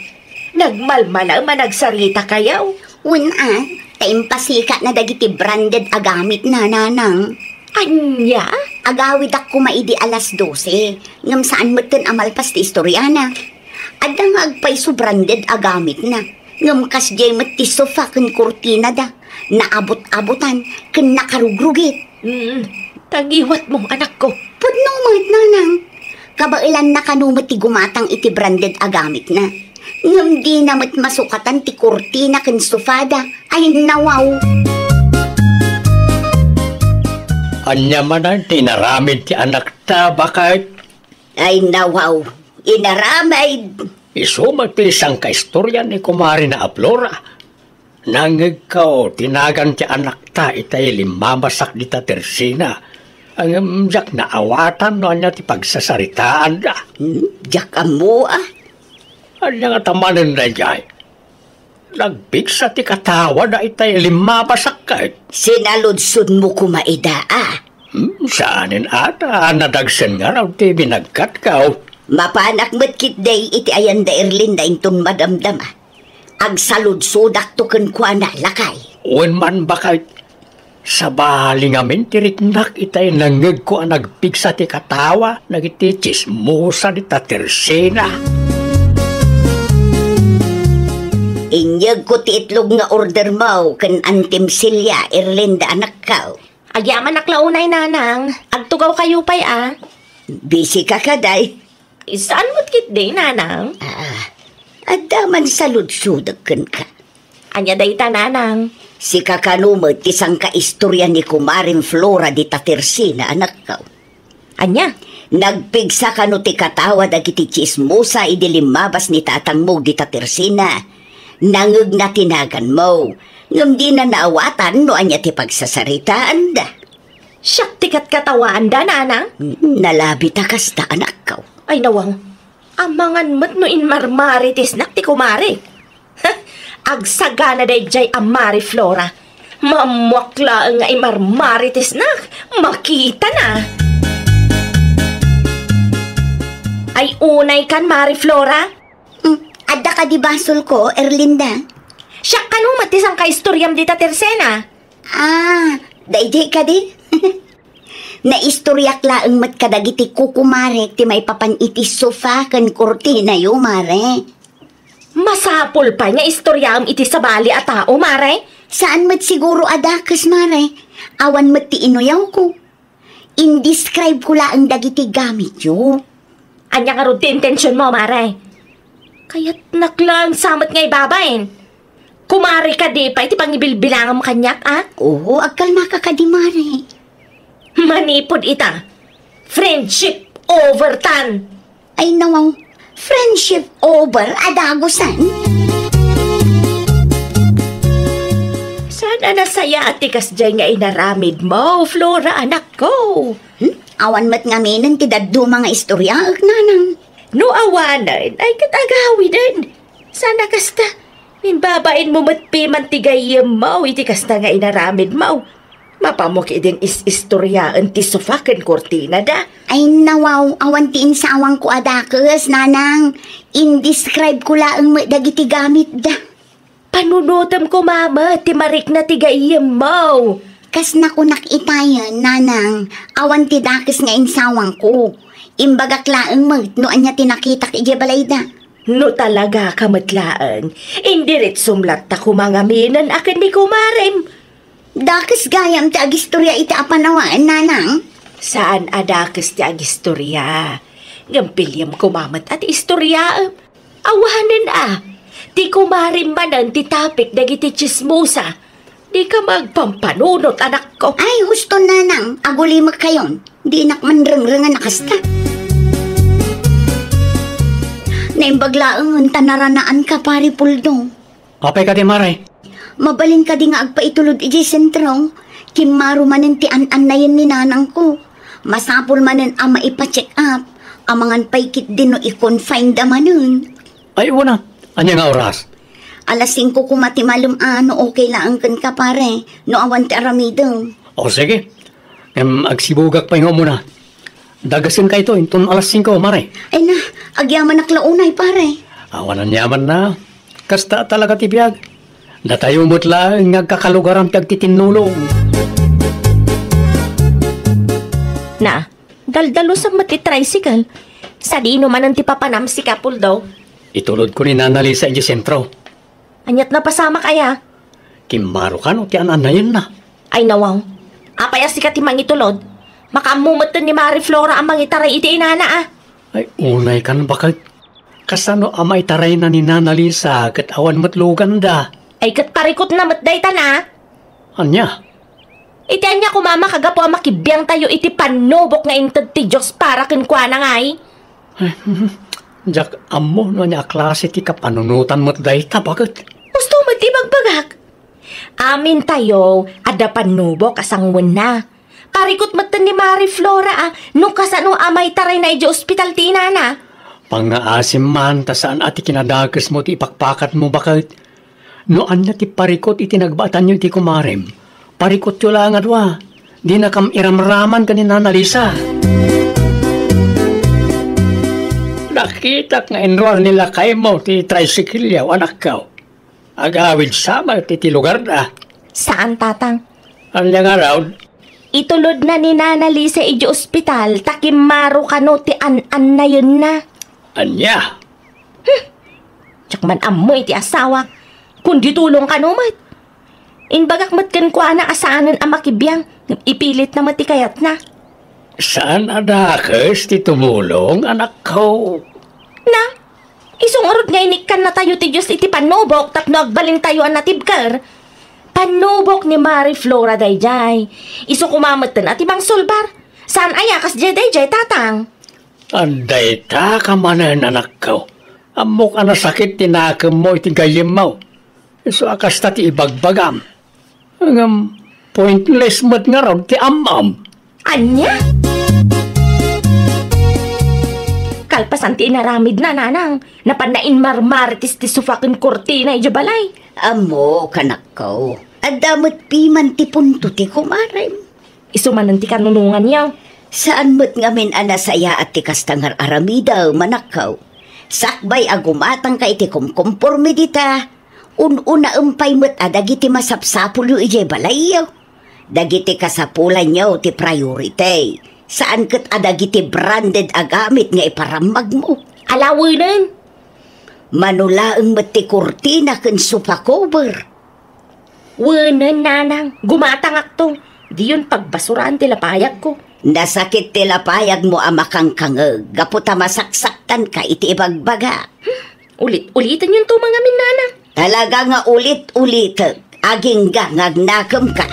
Nagmalmala a managsarita kayaw. Wen a, ta impasikatna dagiti branded a gamitna, nanang. Ania? Agawidak koma idi alas dose, ngem saan metten a malpas ti istoriana. Adda nga agpayso branded a gamitna, ngem kasdiay met ti sofa ken kurtinada, naabut-abutan ken nakarugrugit. Mm, tagiwatmo, anakko. Pudno met, nanang. Kabaelanna kano met ti gumatang iti branded a gamitna. Ngem dina met masukatan ti kurtina ken sofada. Ay, nawaw. Ania manen ti inaramid ti anakta, baket? Ay, nawaw. Inaramid. Isu met ti sangkaistoria ni kumarena a Flora. Nangngegko ti nagan ti anakta itay limmabasak dita tersina. Ngem diak naawatan no ania ti pagsasaritaanda. Hmm, diak ammo, a. Ania ngata manen daydiay? Nagpigsa ti katawana itay limmabasak ket. Sinaludsodmo koma ida, a? Hmm, saanen a ta nadagsen ngarud ti binagkatko. Mapanak met ketdi iti ayan da Erlinda inton madamdama. Agsaludsodakto kenkuana, lakay. Wen man, baket. Sabali ngamin ti riknak itay nangngegko a nagpigsa ti katawa dagiti tsismosa dita tersina. Inyegko ti itlog nga ordermo ken Antim Celia, Erlinda, anakko. Agyamanak la unay, nanang. Agtugawkayo pay, a. Busy ka kadi? Saan met ketdi, nanang? Ah, adda man saludsodek kenka. Ania dayta, nanang? Sika kano met ti sangkaistoria ni kumarem Flora dita tersina, anakko? Ania? Nagpigsa kano ti katawa dagiti tsismosa idi limmabas ni tatangmo dita Tersena. Nangegna ti naganmo, ngem dina naawatan no ania ti pagsasaritaanda. Siak ti katkatawaanda, nanang. Mm, nalabita kasta, anakko. Ay, nawaw. Amangan met no inmarmaritisnak ti kumare. Agsagana daydiay a Mari Flora. Maammoak laeng nga imarmaritisnak. Makitana. Ay, unay kan, Mari Flora? Mm, adda kadi basolko, Erlinda? Siak kano met ti sangkaistoriam dita Tersena? Ah, daydiay kadi? Naistoriak laeng met kadagiti kukumarek ti maipapan iti sofa ken kurtinayo, mare. Masapul pay nga istoriaem iti sabali a tao, mare. Saan met siguro a dakes, mare. Awan met ti inuyawko. Indescribe ko laeng dagiti gamityo. Ania ngarud ti intensionmo, mare? Kayatnak laeng sa met nga ibabain. Kumare kadi pay ti pangibilbilangam kaniak, a? Oo, agkalmaka kadi, mare. Manipud ita, friendship over tan. Ay, nawaw. Friendship over a dagusan? Saan a nasayaat ti kasdiay nga inaramidmo, Flora, anakko? Hmm? Awan met ngamin ti dadduma nga istoriaek, nanang. No awanen, ay ket agawiden. Saan a kasta. Imbabainmo met piman ti gayyemmo iti kasta nga inaramidmo. Mapamok idin is-istoriaen ti sofa ken kurtinada. Ay, nawaw, awan ti insawangko a dakes, nanang. Indescribe ko laeng met dagiti gamitda. Panunotem koma met ti marikna ti gayyemmo. Kas nakunak itayen, nanang, awan ti dakes nga insawangko. Imbagak laeng met no ania ti nakitak idiay balayda. No talagaka met laeng, indiretsom latta koma ngaminen a ken ni kumarem. Dakes gayam ti agistoria iti apanawaen, nanang? Saan a dakes ti agistoria. Ngem piliem koma met a ti istoriaem. Awanen a, ti kumarem manen ti tapik dagiti tsismosa. Dika agpampanunot, anakko. Ay, husto, nanang, agulimekkayon. Dinak man rengrengen a kasta. Naimbag laengen ta naranaanka, Pare Puldo. Apay kadi, mare? Mabalin kadi nga agpaitulod idiay sentro? Kimmaro manen ti an-annayen ni nanangko. Masapul manen a maipa-check up. Amangan pay ketdi no i-confine da manen. Ay, wen a. Ania nga oras? Alas singko koma ti malem a, no okay laeng kenka, pare, no awan ti aramidem. O, sige. Ngem agsibugak pay nga umuna. Dagasenkayto inton alas singko, mare. Ay na, agyamanak la unay, pare. Awan aniamanna. Kasta talaga ti biag. Datayo met laeng nga agkakalugaran ti agtitinnulong. Na, daldalusam met ti tricycle. Sadino manen ti papanam, Sika Puldo? Itulodko ni Nana Lisa idiay sentro. Aniat napasamak aya? Kimmaro kano ti an-annayenna. Ay, nawaw. Apay a sika ti mangitulod? Makaammo metten ni Mari Flora a mangitaray iti inana, a. Ay, unay kan baket. Kasano a maitarayna ni Nana Lisa ket awan met luganda? Ay, ket parikutna met dayta na. Ania? Iti ania koma a makagapu a makibiangtayo iti pannubok nga inted ti Dios para kenkuana ngay? Ay, diak ammo no ania a klase ti kapanunotan met dayta, baket. Husto met ti ibagbagak. Amintayo, adda pannubok a sanguenna. Parikut metten ni Mari Flora a no kasano a maitarayna idiay ospital ti inana. Pangngaasim man ta saan a ti kinadakesmo ti ipakpakatmo, baket. No ania ti parikut iti nagbaatanyo iti kumarem, parikutyo laeng a dua. Dinakam iramraman ken ni Nana Lisa. Nakitak nga inruar ni lakaymo ti tricycle-yo, anakko. Agawid sa met iti lugarda. Saan, Tatang. Ania ngarud? Itulodna ni Nana Lisa idiay ospital ta kimmaro kano ti an-annayenna. Ania? Hmm. Diak man ammo iti asawak. Kundi tulong kano met. Imbagak met kenkuana a saanen a makibiang, ngem ipilitna met ti kayatna. Saan a dakes ti tumulong, anakko? Na, isu ngarud nga inikkannatayo ti Dios iti pannubok tapno agbalintayo a natibker. Pannubok ni Mari Flora daydiay. Isu koma metten a ti mangsulbar. Saan aya kasdiay daydiay, Tatang? Dayta ka manen, anakko. Ammok a nasakit ti nakemmo iti gayyemmo. Isu a kasta ti ibagbagam. Ngem pointless met ngarud ti am-am. Ania? Kalpasan ti inaramidna, nanang, napanna inmarmarites ti sofa ken kurtina idiay balay. Ammok, anakko. Adda met piman ti punto ti kumarem. Isu manen ti kanunonganyo. Saan met ngamin a nasayaat ti kasta nga ar-aramidem, anakko. Sakbay a gumatangka iti kumkomporme dita, un-unaem pay met a dagiti masapsapulyo idiay balayyo. Dagiti kasapulanyo ti priority. Saan ket a dagiti branded a gamit nga iparammagmo. Alawenen. Mano laeng met ti kurtina ken sofa cover. Wenen, nanang, gumatangakto. Diyon pagbasuraan ti lapayagko. Nasakit ti lapayagmo a makangkangeg gapu ta masaksaktanka iti ibagbaga. Ulit-ulitenyonto mangamin, nanang. Talaga nga ulit-ulitek, agingga nga agnakemka.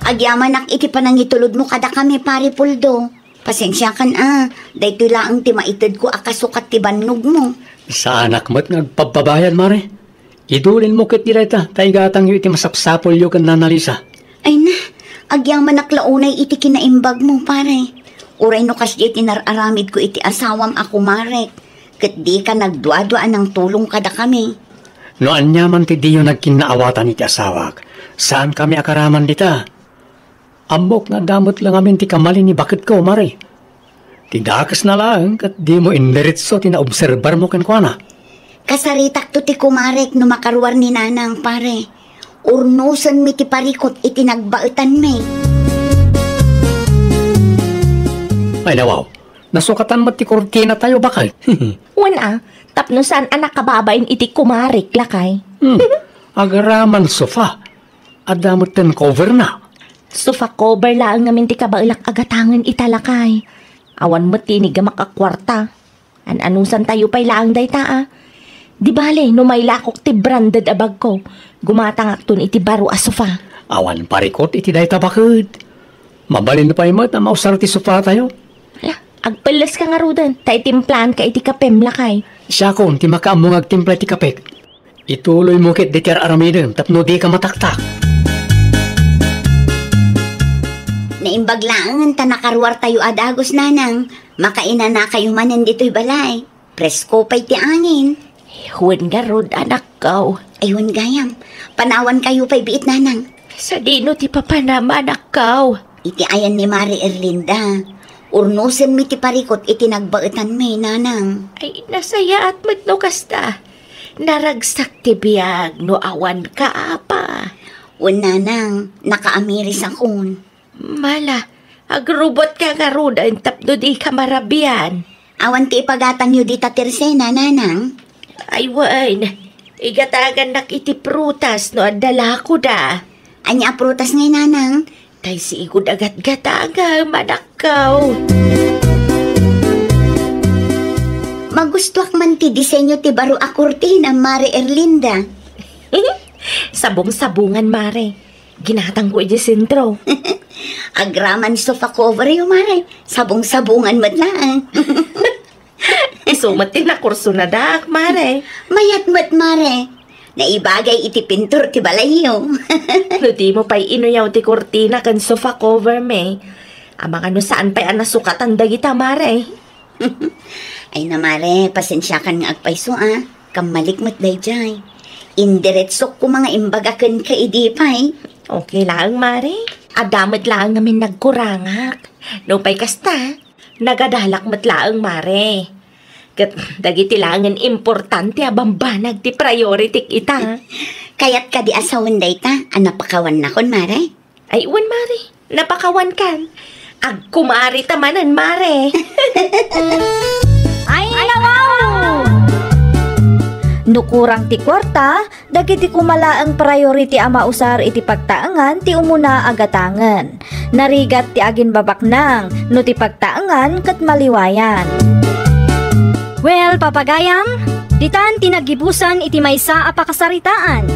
Agyamanak iti panangitulodmo kadakami, Pare Puldo. Pasensiakan a, daytoy laeng ti maitedko a kasukat ti bannogmo. Saanak met nga agpabbabayad, Mare. Idulinmo ketdi dayta, ta igatangyo iti masapsapulyo ken Nana Lisa. Ay na, agyamanak la unay iti kinaimbagmo, Pare. Uray no kasdiay ti nar-aramidko iti asawam a kumarek, ket dika nagduadua a nangtulong kadakami. No aniaman ti diyo nagkinnaawatan iti asawak, saankami a karaman dita. Ammok nga adda met la ngamin ti kamalin ni baketko, Mare. Ti dakesna laeng ket dimo indiretso ti naobserbarmo kenkuana. Kasaritakto ti kumarek no makaruar ni Nanang, Pare. Urnosenmi ti parikut iti nagbaetanmi. Ay, nawaw. Nasukatan met ti kurtinatayo, baket. Wen a, tapno saan a nakababain iti kumarek, lakay. Hmm. Agraman sofa. Adda metten coverna. Sofa cover laeng ngamin ti kabaelak a gatangen ita, lakay. Awan met ti iniggamak a kuarta. An-anusantayo pay laeng dayta a. Di bale, no mailakok ti branded a bagko, gumatangakton iti baro a sofa. Awan parikut iti dayta, baket. Mabalin pay met a mausar ti sofatayo. Ala, agpelleska ngaruden, ta itimplaanka iti kapem, lakay. Siakon ti makaammo nga agtimpla iti kapek. Ituloymo ketdi ti ar-aramidem tapno dika mataktak. Naimbag laengen ta nakaruartayo a dagus, Nanang. Makainanakayo manen ditoy balay. Presko pay ti angin. Wen ngarud, anakko. Ay, wen gayam. Panawankayo pay biit, Nanang. Sadino ti papanam, anakko? Iti ayan ni Mare Erlinda. Urnosenmi ti parikut iti nagbaetanmi, Nanang. Ay, nasayaat met no kasta. Naragsak ti biag no awanka, apa. Wen, Nanang, nakaamirisakon. Mala, agrubotka ngaruden tapno dika marabian. Awan ti ipagatangyo dita tersena, Nanang? Ay, wen. Igatagannak iti prutas no adda lakoda. Ania a prutas ngay, Nanang? Tay sigud a gatgatagem, anakko. Magustuak man ti disenyo ti baro a kurtina, Mare Erlinda. Sabong-sabongan, Mare. Ginatangko idiay sentro. Agraman sofa cover yo, Mare. Sabong-sabongan met laeng. Isu met ti nakursona daak, Mare. Mayat met, Mare. Naibagay iti pintur ti balayyo. No dimo pay inuyaw ti kurtina ken sofa cover, me. Amangan no saan pay a nasukatan dagita, Mare. Ay na, Mare, pasensiakan nga agpayso, a. Kammalik met daydiay. Indiretsok koma nga imbaga kenka idi pay. Okay laeng, Mare. Adda met laeng ngamin nagkurangak. Nupay kasta, nagadalak met laeng, Mare. Ket dagiti laengen importante a bambanag ti priority-k ita. Kayat kadi a sawen dayta a napakawannakon, Mare? Ay, wen, Mare. Napakawankan. Agkumarita manen, Mare. Ay, nawaw! No kurang ti kuarta, dagiti koma laeng priority a mausar iti pagtaengan ti umuna a gatangen. Narigat ti aginbabaknang no ti pagtaengan ket maliwayan. Well, papagayam, ditan ti naggibusan iti maysa a pakasaritaan.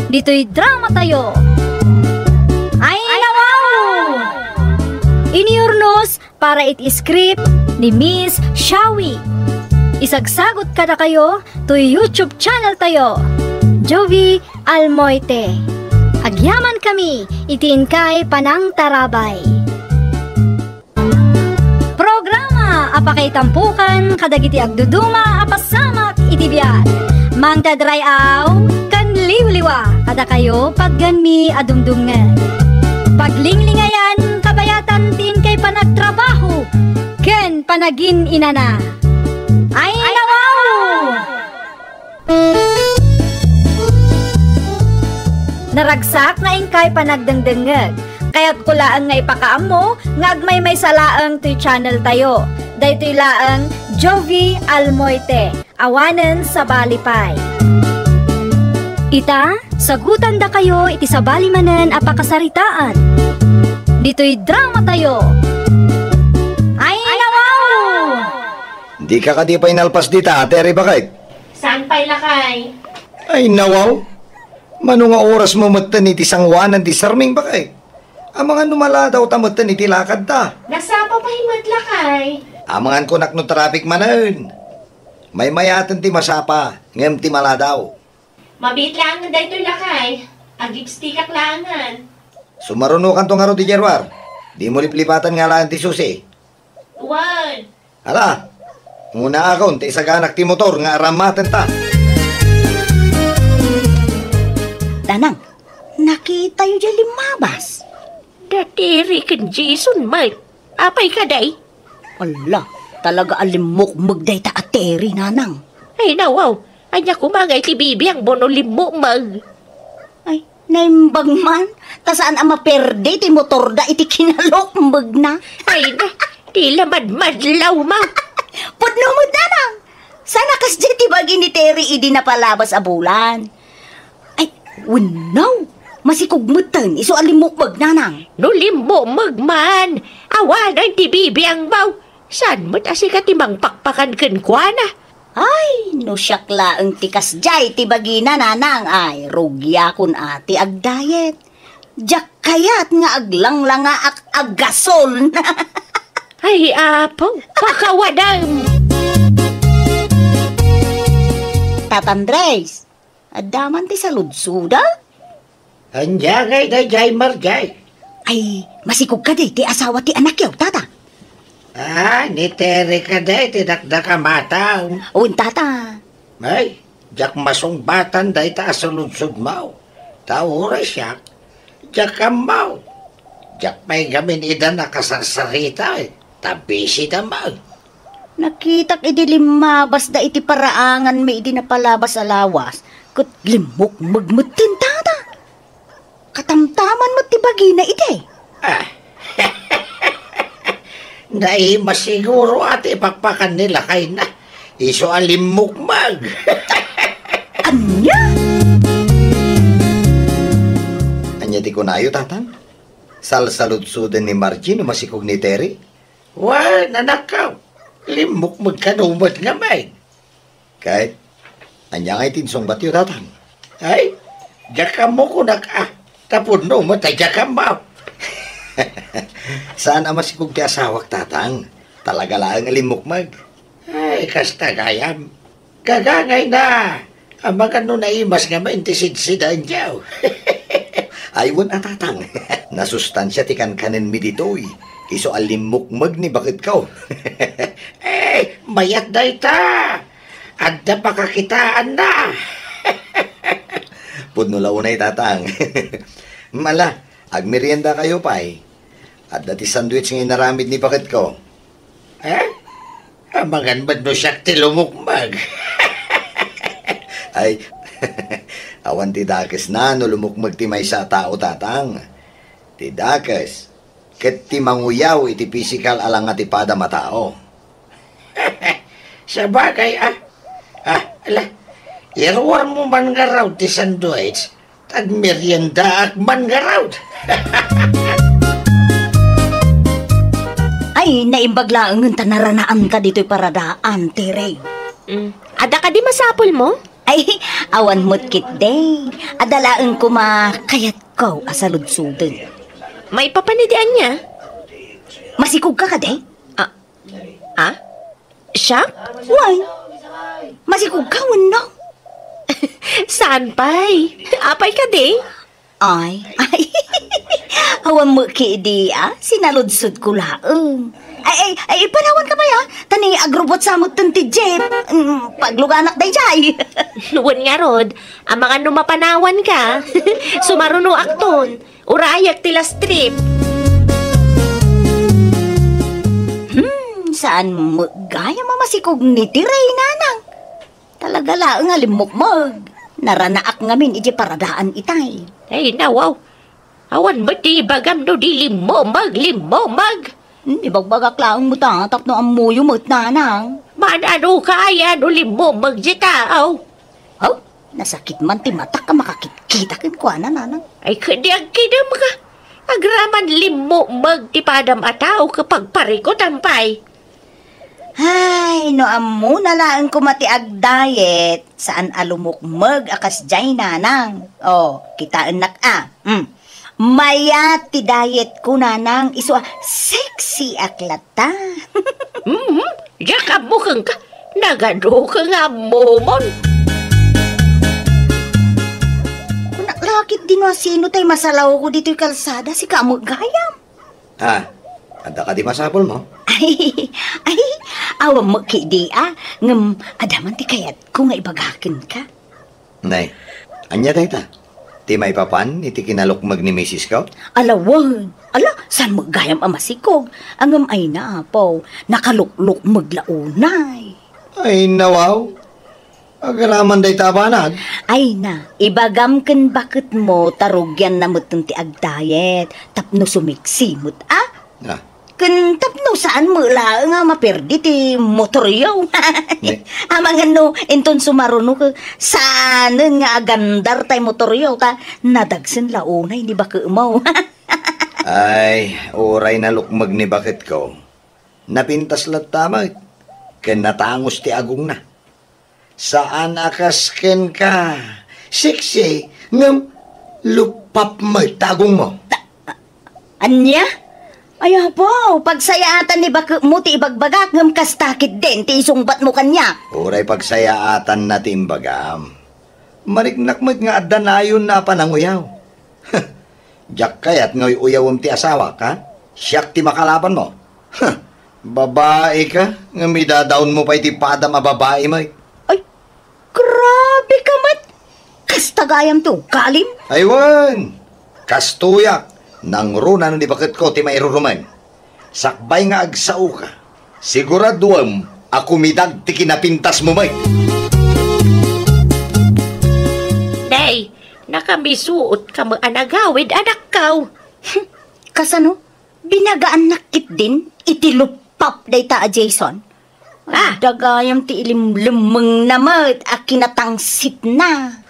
Ditoy dramatayo. Ay, nawaw! Iniurnos para iti script ni Miss Shawi. Isagsagut kadakayo toy YouTube channel tayo, Jovi Almoite. Agyamankami iti inkay panangtarabay. Programa a pakaitampokan kadagiti agduduma a pasamak iti biag. Mangted ray-aw ken liwliwa kadakayo pagganmi a dumdumngeg. Paglinglingayan kabayatan ti inkay panagtrabaho ken panagin-inana. Ay, nawaw! Naragsak nga inkay panagdengdengngeg. Kayatko laeng nga ipakaammo nga agmaymaysa laeng toy channel tayo. Daytoy laeng Jovi Almoite, awanen sabali pay. Ita, sagutandakayo iti sabali manen a pakasaritaan. Ditoy drama tayo. Ay, nawaw! Dika kadi pay nalpas dita, Ate Rebecca? Saan pay, lakay? Ay, nawaw. Mano nga oras mo metten iti sangoanan ti sarming, bakay? Amangan no maladaw ta metten iti lakad ta. Nasapa pay met, lakay. Amangan kunak no traffic manen. Maymayaten ti masapa, ngem ti maladaw. Mabiit laengen daytoy, lakay. Agipstikak laengen. Sumarunokanto ngarud idiay ruar. Dimo liplipatan nga alaen ti susi. Wen. Ala, ngunaakon ti isaganak ti motor nga arammaten ta. Nanang, nakitayo diay limmabas. Da Terry ken Jason met. Apay kadi? Ala, talaga a limmukmeg dayta a Terry, Nanang. Ay, nawaw. Ania koma nga iti bibiangmo no limmukmeg? Ay, naimbag man, ta saan a maperde ti motorda iti kinalukmegna. Ay, na, ti la madmadlawmo. Pudno met, Nanang. Saan a kasdiay ti bagi ni Terry idi napalabas a bulan? Ay, wenno, masikog metten isu a limmukmeg, Nanang. No limmukmeg man, awanen ti bibiangmo. Saan met a sika ti mangpakpakan kenkuana? Ay, no siak laeng ti kasdiay ti bagina, Nanang, ay, rugiakon a ti agdayet. Diak kayat nga aglanglangaak a gasol. Ay, Apo, pakawadam! Tata Andres, adda man ti saludsoda? Ania ngay daydiay, Marjay? Ay, masikog kadi ti asawa ti anakyo, Tata? Ah, ni Terry kadi ti dakdak a matang. Wen, Tata. Ay, diak masungbatan dayta a saludsodmo. Ta uray siak, diak ammo. Diak pay gamin ida nakasarsarita, eh. Ta busy da man. Nakitak idi limmabasda iti paraanganmi idi napalabas a lawas, ket limmukmeg metten, Tata. Katamtaman met ti bagina idi. Ah. Naimas siguro a ti pakpakan ni lakayna. Isu a limmukmeg. Ania? Ania ti kunayo, Tatang? Salsaludsoden ni Margie no masikog ni Terry? Wen, anakko, limmukmeg kano met ngamin. Ket, ania ngay ti insungbatyo, Tatang? Ay, diak ammo kunak a, ta pudno met a diak ammo. Saan a masikog ti asawak, Tatang. Talaga laeng a limmukmeg. Ay, kasta gayam. Gagangayna. Amangan no naimas ngamin ti sidsidaenyo. Ay, wen a, Tatang. Nasustansia ti kankanenmi ditoy. Isu a limmukmeg ni baketko. Eh, mayat dayta. Adda pakakitaanna. Pudno la unay, Tatang. Ala, agmeriendakayo pay. Adda ti sandwich nga inaramid ni baketko. Eh? Amangan met no siak ti lumukmeg. Ay, awan ti dakesna no lumukmeg ti maysa a tao, Tatang. Ti dakes, ket ti manguyaw iti pisikal a langa ti padam a tao. Sabagay, ah. Ah, ala, iruarmo man ngarud ti sandwich. Agmeriendaak man ngarud. Ay, naimbag laengen ta naranaanka ditoy paradaan, Terry. Mm. Adda kadi masapulmo? Ay, awan met ketdi. Adda laeng koma kayatko a saludsoden. Maipapan idi ania? Masikog ka kadi? Ah, ah? Siak? Wen. Masikog ka wenno? Saan pay? Apay kadi? Ay, ay. Awan met kadi, ah. Sinaludsod ko laeng. Ay, ay, ay, panawan ka pay, ah. Ta ni agrubot sa met ti jeep. Mm, pagluganak dayjay. Wen ngarud, amangan no mapanawan ka. Sumaruno akton. Urayak ti last trip. Hmm, saan met gayam a masikog ni Tiray, nanang? Talaga laeng a limmukmeg. Naranaak ngamin iti paradaan itay. Ay, nawaw. Awan met ti ibagam no di limmumeg, limmumeg. Hmm, ibagbagak laeng met, ah, tapno ammoyo met, nanang. Manano ka aya no limmumeg ti tao? Oh, nasakit man ti matak a makakitkita kenkuana, nanang. Ay, kadi agkidem ka. Agraman limmumeg ti padam a tao ket pagparikutan pay. Ay, no ammona laeng koma ti agdiet, saan a lumukmeg a kasdiay, nanang. Oh, kitaennak a. Mm. Mayat ti diet ko, nanang, isu a sexy ak latta. Mhm. Diak ammo kenka. Nagadu ka nga ammomon. Kunak lakit di no asino tay masalawko ditoy kalsada, sika met gayam. Ah, adda kadi masapulmo? Ay, ay, awan met kadi, ah. Ngem, adda man ti kayatko nga ibaga kenka. Nay, ania dayta? Ti maipapan iti kinalukmeg ni misisko? Ala wen. Ala, saan met gayam a masikog? Ngem ay na, Apo, nakaluklukmeg la unay. Ay, nawaw. Agraman dayta a banag. Ay na, ibagam ken baketmo ta rugianna metten ti agdiet tapno sumiksi met, ah? Ah. Ken tapno saan met laeng a maperdi ti motoryo. Ne. Amangan no inton sumaruno ket saanen nga agandar tay motoryo ta nadagsen la unay ni baketmo. Ay, uray nalukmeg ni baketko. Napintas latta met ken natangos ti agongna. Saan a kas kenka, siksi, ngem luppap met ti agongmo. Ania? Ay, Apo, pagsayaatan ni baketmo ti ibagbagak, ngem kasta ketdin ti isungbatmo kaniak. Uray pagsayaatanna ti imbagam. Mariknak met nga adda nayonna a pananguyaw. Diak kayat nga uy-uyawem ti asawak, ha? Siak ti makalabanmo. Huh, babaika, ngem idadaonmo pay ti padam a babai met. Ay, grabe ka met! Kasta gayam ti ugalim? Ay wen! Kastoyak, nangruna no ni baketko ti mairurumeng. Sakbay nga agsaoka, siguraduem a kumidag ti kinapintasmo met. Nay, nakamisuot ka met a nagawid, anakkaw. Kasano? Binagaannak ketdin iti luppap dayta a Jason? Ah! Adda gayam ti ilimlemmengna met a kinatangsitna.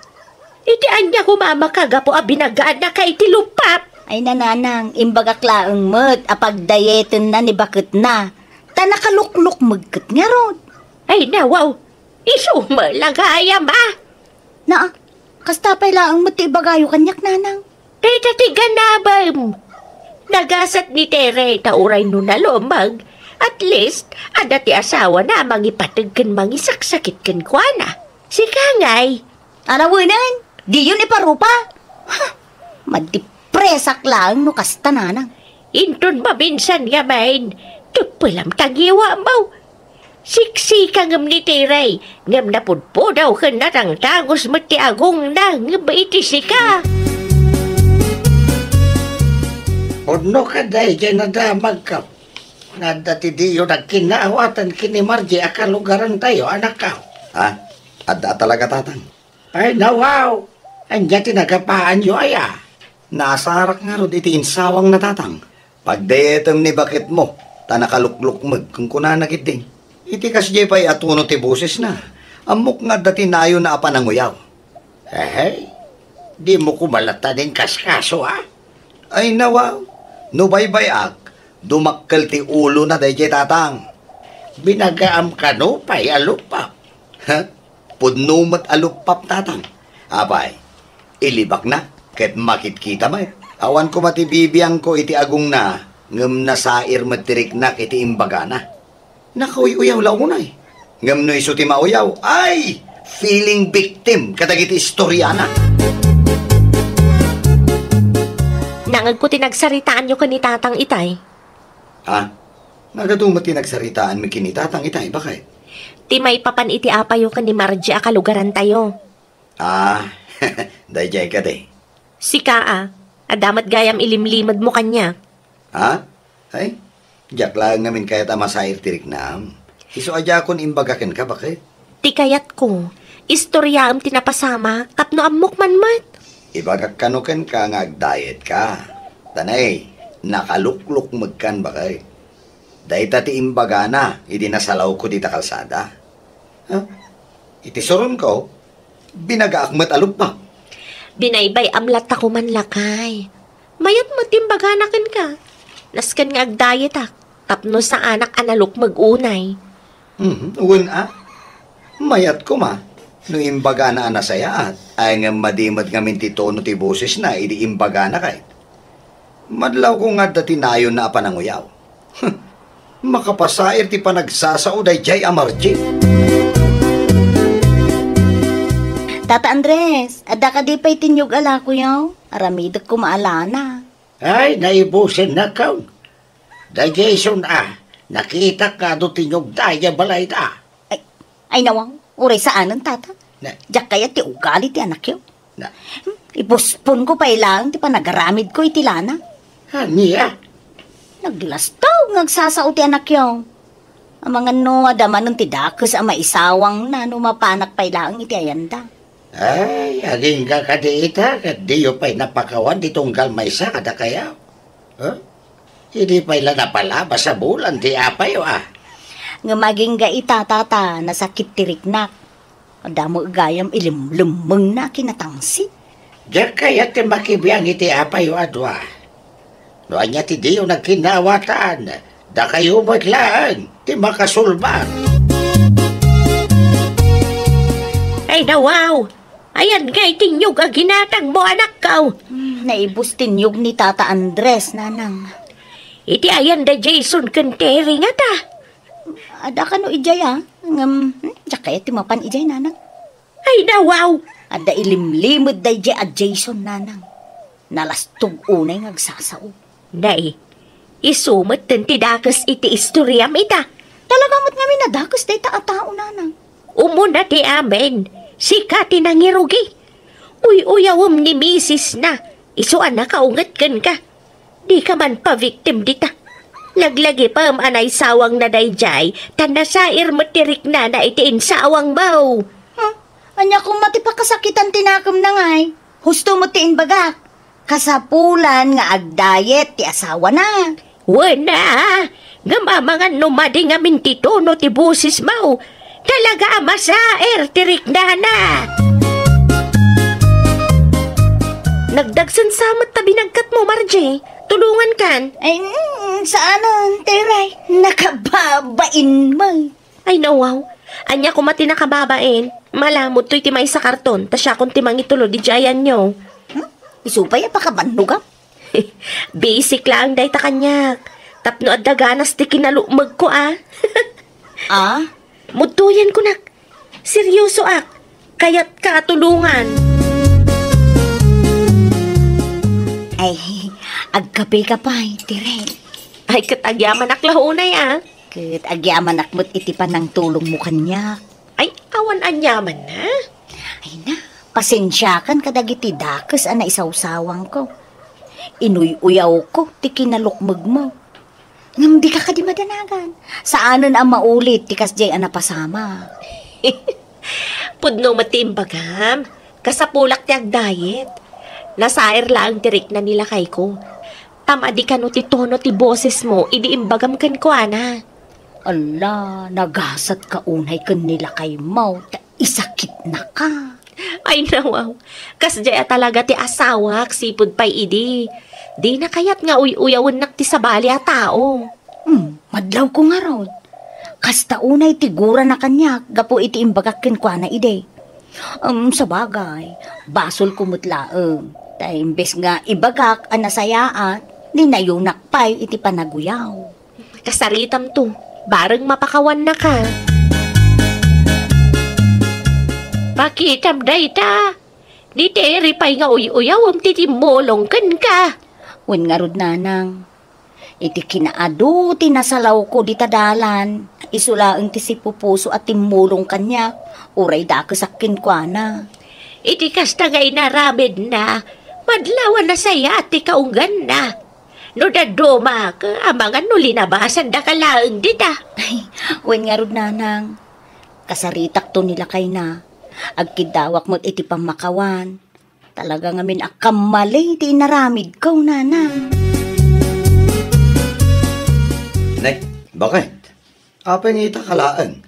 Iti ania koma a makagapu a binagaannaka iti luppap? Ay, nanang, imbagak laeng met a pagdayetenna ni baketna. Ta nakaluklukmeg ket ngarud. Ay, nawaw. Isu met la gayam, ah. Naa, kasta pay laeng met ti ibagayo kaniak, nanang. Dayta ti ganabem. Nagasat ni Tere ta uray no nalumeg, at least, adda ti asawana a mangipateg ken mangisaksakit kenkuana. Sika ngay. Ala wenen, diyon iparupa. Ha, madipresak laeng no kasta, nanang. Inton maminsan ngamin, teppelam ta ngiwamaw. Siksika ngem ni Tere, ngem napudpudaw ken natangtangos met ti agongna ngem iti sika. Pudno ka daydiay nadamagko. Nga adda ti diyo nagkinnaawatan ken ni Margie a kalugarantayo, anakko. Ha? Adda talaga, Tatang. Ay, nawaw! Ania ti nagapaanyo aya? Naasarak ngarud iti insawangna, Tatang. Pagdayetem ni baketmo, ta nakaluklukmeg, kunkunana ketdi. Iti kasdiay pay a tono ti bosesna, ammok nga adda ti nayona a pananguyaw. Ehey, dimo koma latta inkaskaso, a? Ay, nawaw, no baybay-ak, dumakkel ti ulona daydiay, Tatang. Binagaam kano pay a luppap? Ha? Pudno met a luppap, Tatang. Apay, ilibakna ket makitkita met. Awan koma ti bibiangko iti agongna Ngem nasair met ti riknak iti imbagana. Nakauy-uyaw la unay. Ngem no isu ti mauyaw, ay, feeling victim kadagiti istoriana. Nangegko ti nagsaritaanyo ken ni Tatang itay. Ha? Nagadu met ti nagsaritaanmi ken ni Tatang itay, baket? Ti maipapan iti apayo ken ni Margie a kalugarantayo. Ah, daydiay kadi. Sika a, adda met gayam ilimlimedmo kaniak. Ha? Ay, diak laeng ngamin kayat a masair ti riknam. Isu a diakon imbaga kenka, baket? Ti kayatko, istoriaem ti napasamak tapno ammok man met. Ibagak kano kenka nga agdayetka. Tanay, nakaluklukmegkan, baket. Dayta ti imbagana idi nasalawko dita kalsada. Ha? Iti suronko, binagaak met a luppak. Binaybay-am latta koman, lakay. Mayat met ti imbagana kenka. Nasken nga agdayetak tapno saanak a nalukmeg unay. Mhm, wen a? Mayat koma no imbagana a nasayaat, ay ngem madi met ngamin ti tono ti bosesna idi imbagana kay. Madlawko nga adda ti nayonna a pananguyaw. Makapasair ti panagsasao daydiay a Margie. Tata Andres, adda kadi pay tinnyog a lakoyo? Aramidek koma a lana. Ay, naibusennakon. Daydiay isun a, nakitak nga adu tinnyogda idiay balayda. Ay, ay, nawaw, uray saanen, tata. Na- Diak kayat ti ugali ti anakyo. Na- Hmm, ipusponko pay laeng ti panagaramidko iti lana. Ania? Naglastaw nga agsasao ti anakyo. Amangan no adda manen ti dakes a maisawangna no mapanak pay laeng iti ayanda. Ay, agingga kadi ita, ket diyo pay napakawan ti tunggal maysa kadakayo? Huh? Idi pay la napalabas a bulan ti apayo, a. Ngem agingga ita, tata, nasakit ti riknak. Adda met gayam ilimlemmengna a kinatangsit. Diak kayat ti makibiang iti apayo a dua. No ania ti diyo nagkinnaawatan, dakayo met laeng ti makasulbad. Ay, nawaw! Ayan nga itinnyog a ginatangmo, anakko. Hmm, naibus tinnyog ni Tata Andres, nanang. Iti ayan da Jason ken Terry ngata. Adda kano idiay, a? Ngem, hmm, diak kayat ti mapan idiay, nanang. Ay, nawaw! Adda ilimlimed daydiay a Jason, nanang. Nalastog unay nga agsasao. Nay, isu metten ti dakes iti istoriam ita. Talaga met ngamin a dakes dayta a tao, nanang. Umuna ti amin, sika ti nangirugi. Uy-uyawem ni misisna, isu a nakaunget kenka. Dika man pa-victim dita. Laglagipem a naisawangna daydiay, ta nasair met ti riknana iti insawangmo. Huh? Ania koma ti pakasakitan ti nakemna ngay? Husto met ti imbagak. Kasapulan nga agdayet ti asawana. Wen a, ngem amangan no madi ngamin ti tono ti bosesmo. Talaga a masaer ti riknana. Nagdagsen sa met ta binagkatmo, Margie. Tulongankan. Ay, mm, saanen, Teray. Nakababain mo. Ay, nawaw. Ania koma ti nakababain? Malamud toy ti maysa karton, ta siakon ti mangitulod idiay ayanyo. Hmm? Isu pay a pakabannogam? Basic laeng dayta kaniak. Tapno adda ganas ti kinalukmegko, a. Ah? Mudtoyen kunak. Seryosoak. Kayatka a tulongan. Ay, agkape ka pay, Tere. Ay, ket agyamanak la unay, a. Ket agyamanak met iti panangtulongmo kaniak. Ay, awan aniamanna. Ay na, pasensiakan kadagiti dakes a naisawsawangko. Inuy-uyawko ti kinalukmegmo. Ngem dika kadi madanagan. Saanen a maulit ti kasdiay a napasamak. Pudno met ti imbagam. Kasapulak ti agdayet. Nasaer laeng ti rikna ni lakayko. Ta madi kano ti tono ti bosesmo idi imbagam kenkuana. Alla, nagasatka unay ken ni lakaymo, ta isakitnaka. Ay, nawaw. Kasdiay a talaga ti asawak, sipud pay idi. Dina kayat nga uy-uyawennak ti sabali a tao. Hmm, madlawko ngarud. Kasta unay ti gurana kaniak gapu iti imbagak kenkuana idi. Em, sabagay, basolko met laeng. Ta imbes nga ibagak a nasayaat, Ni nayunak pay iti panaguyaw. Kasaritamto, bareng mapakawannaka. Pakitam dayta. Ni Terry pay nga uy-uyawem ti timmulong kenka. Wen ngarud, nanang, iti kinaadu ti nasalawko dita dalan, isu laeng ti sipupuso a timmulong kaniak, uray dakesak kenkuana. Iti kasta nga inaramidna, madlaw a nasayaat ti kaungganna. No dadduma, amangan no linabasandaka laeng dita. Ay, wen ngarud, nanang, kasaritakto ni lakayna. Agkiddawak met iti pammakawan. Talaga ngamin a kammali ti inaramidko, nanang. Nay, bakit? Apay nga ita ka laeng?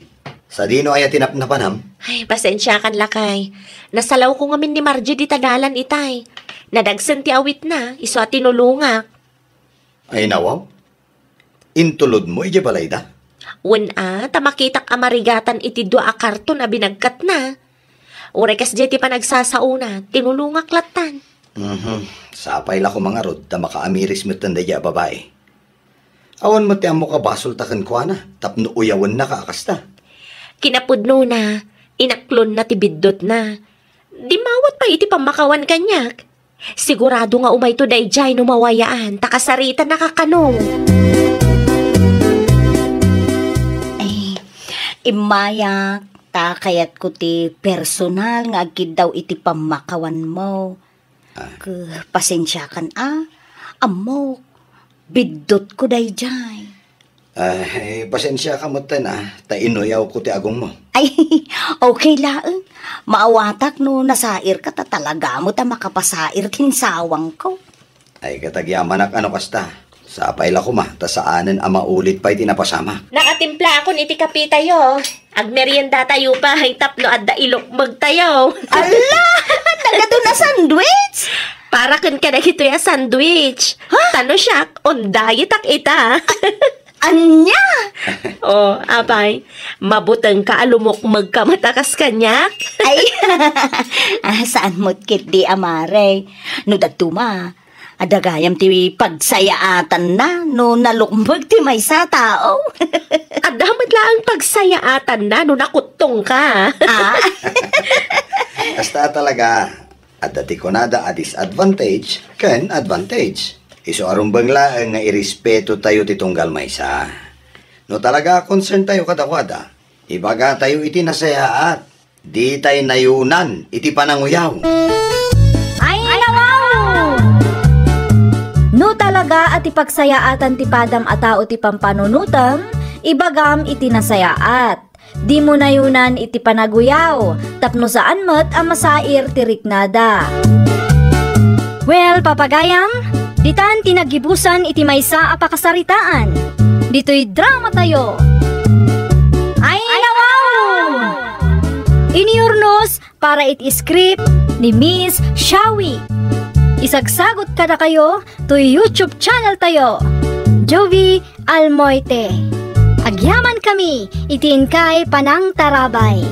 Sadino aya ti napnapanam? Ay, pasensiakan, lakay. Nasalawko ngamin ni Margie dita dalan itay. Nadagsen ti awitna, isu a tinulongak. Ay, nawaw. Intulodmo idiay balayda? Wen a, ta makitak a marigatan iti dua a karton a binagkatna. Uray kasdiay ti panagsasaona, tinulongak lattan. Mhm. Sapay la koma ngarud ta makaamiris metten daydiay a babai. Awan met ti ammok a basolta kenkuana tapno uyawennaka a kasta. Kinapudnona, inaklonna ti biddutna. Dimmawat pay iti pammakawan kaniak. Sigurado nga umayto daydiay no mawayaan, ta kasaritanaka kano. Ay, immayak, ta kayatko ti personal nga agkiddaw iti pammakawanmo. Ah. Ke, pasensiakan a, ammok, biddutko daydiay. Ay, pasensiaka metten a, ta inuyawko ti agongmo. Ay, okay laeng. Maawatak no nasairka ta talaga met a makapasair ti insawangko. Ay, ket agyamanak a no kasta. Sapay la koma, ta saanen a maulit pay ti napasamak. Nakatimplakon iti kapitayo. Agmeriendatayo pay tapno adda ilukmegtayo. Ala! Nagadu a sandwich? Para ken kadagitoy a sandwich. Ha? Ta no siak, on diet ak ita. Ania? Oh, apay, mabutengka a lumukmegka met a kas kaniak? Ay, ah, saan met ketdi, amare. No dadduma, adda gayam ti pagsayaatanna no nalukmeg ti maysa a tao. Adda met laeng pagsayaatanna no nakuttongka. Ah? Kasta talaga. Adda ti kunada a disadvantage ken advantage. Isu a rumbeng laeng nga irespetotayo ti tunggal maysa. No talaga a concerntayo kadakuada, ibagatayo iti nasayaat. Ditay nayunan iti pananguyaw. Ay, nawaw! No talaga a ti pagsayaatan ti padam a tao ti pampanunotem, ibagam iti nasayaat. Dimo nayunan iti panaguyaw, tapno saan met a masair ti riknada. Well, papagayam, ditan ti naggibusan iti maysa a pakasaritaan. Ditoy dramatayo. Ay, nawaw! Iniurnos para iti script ni Miss Shawi. Isagsagot kadakayo toy YouTube channel tayo, Jovi Almoite. Agyaman kami iti inkay panangtarabay.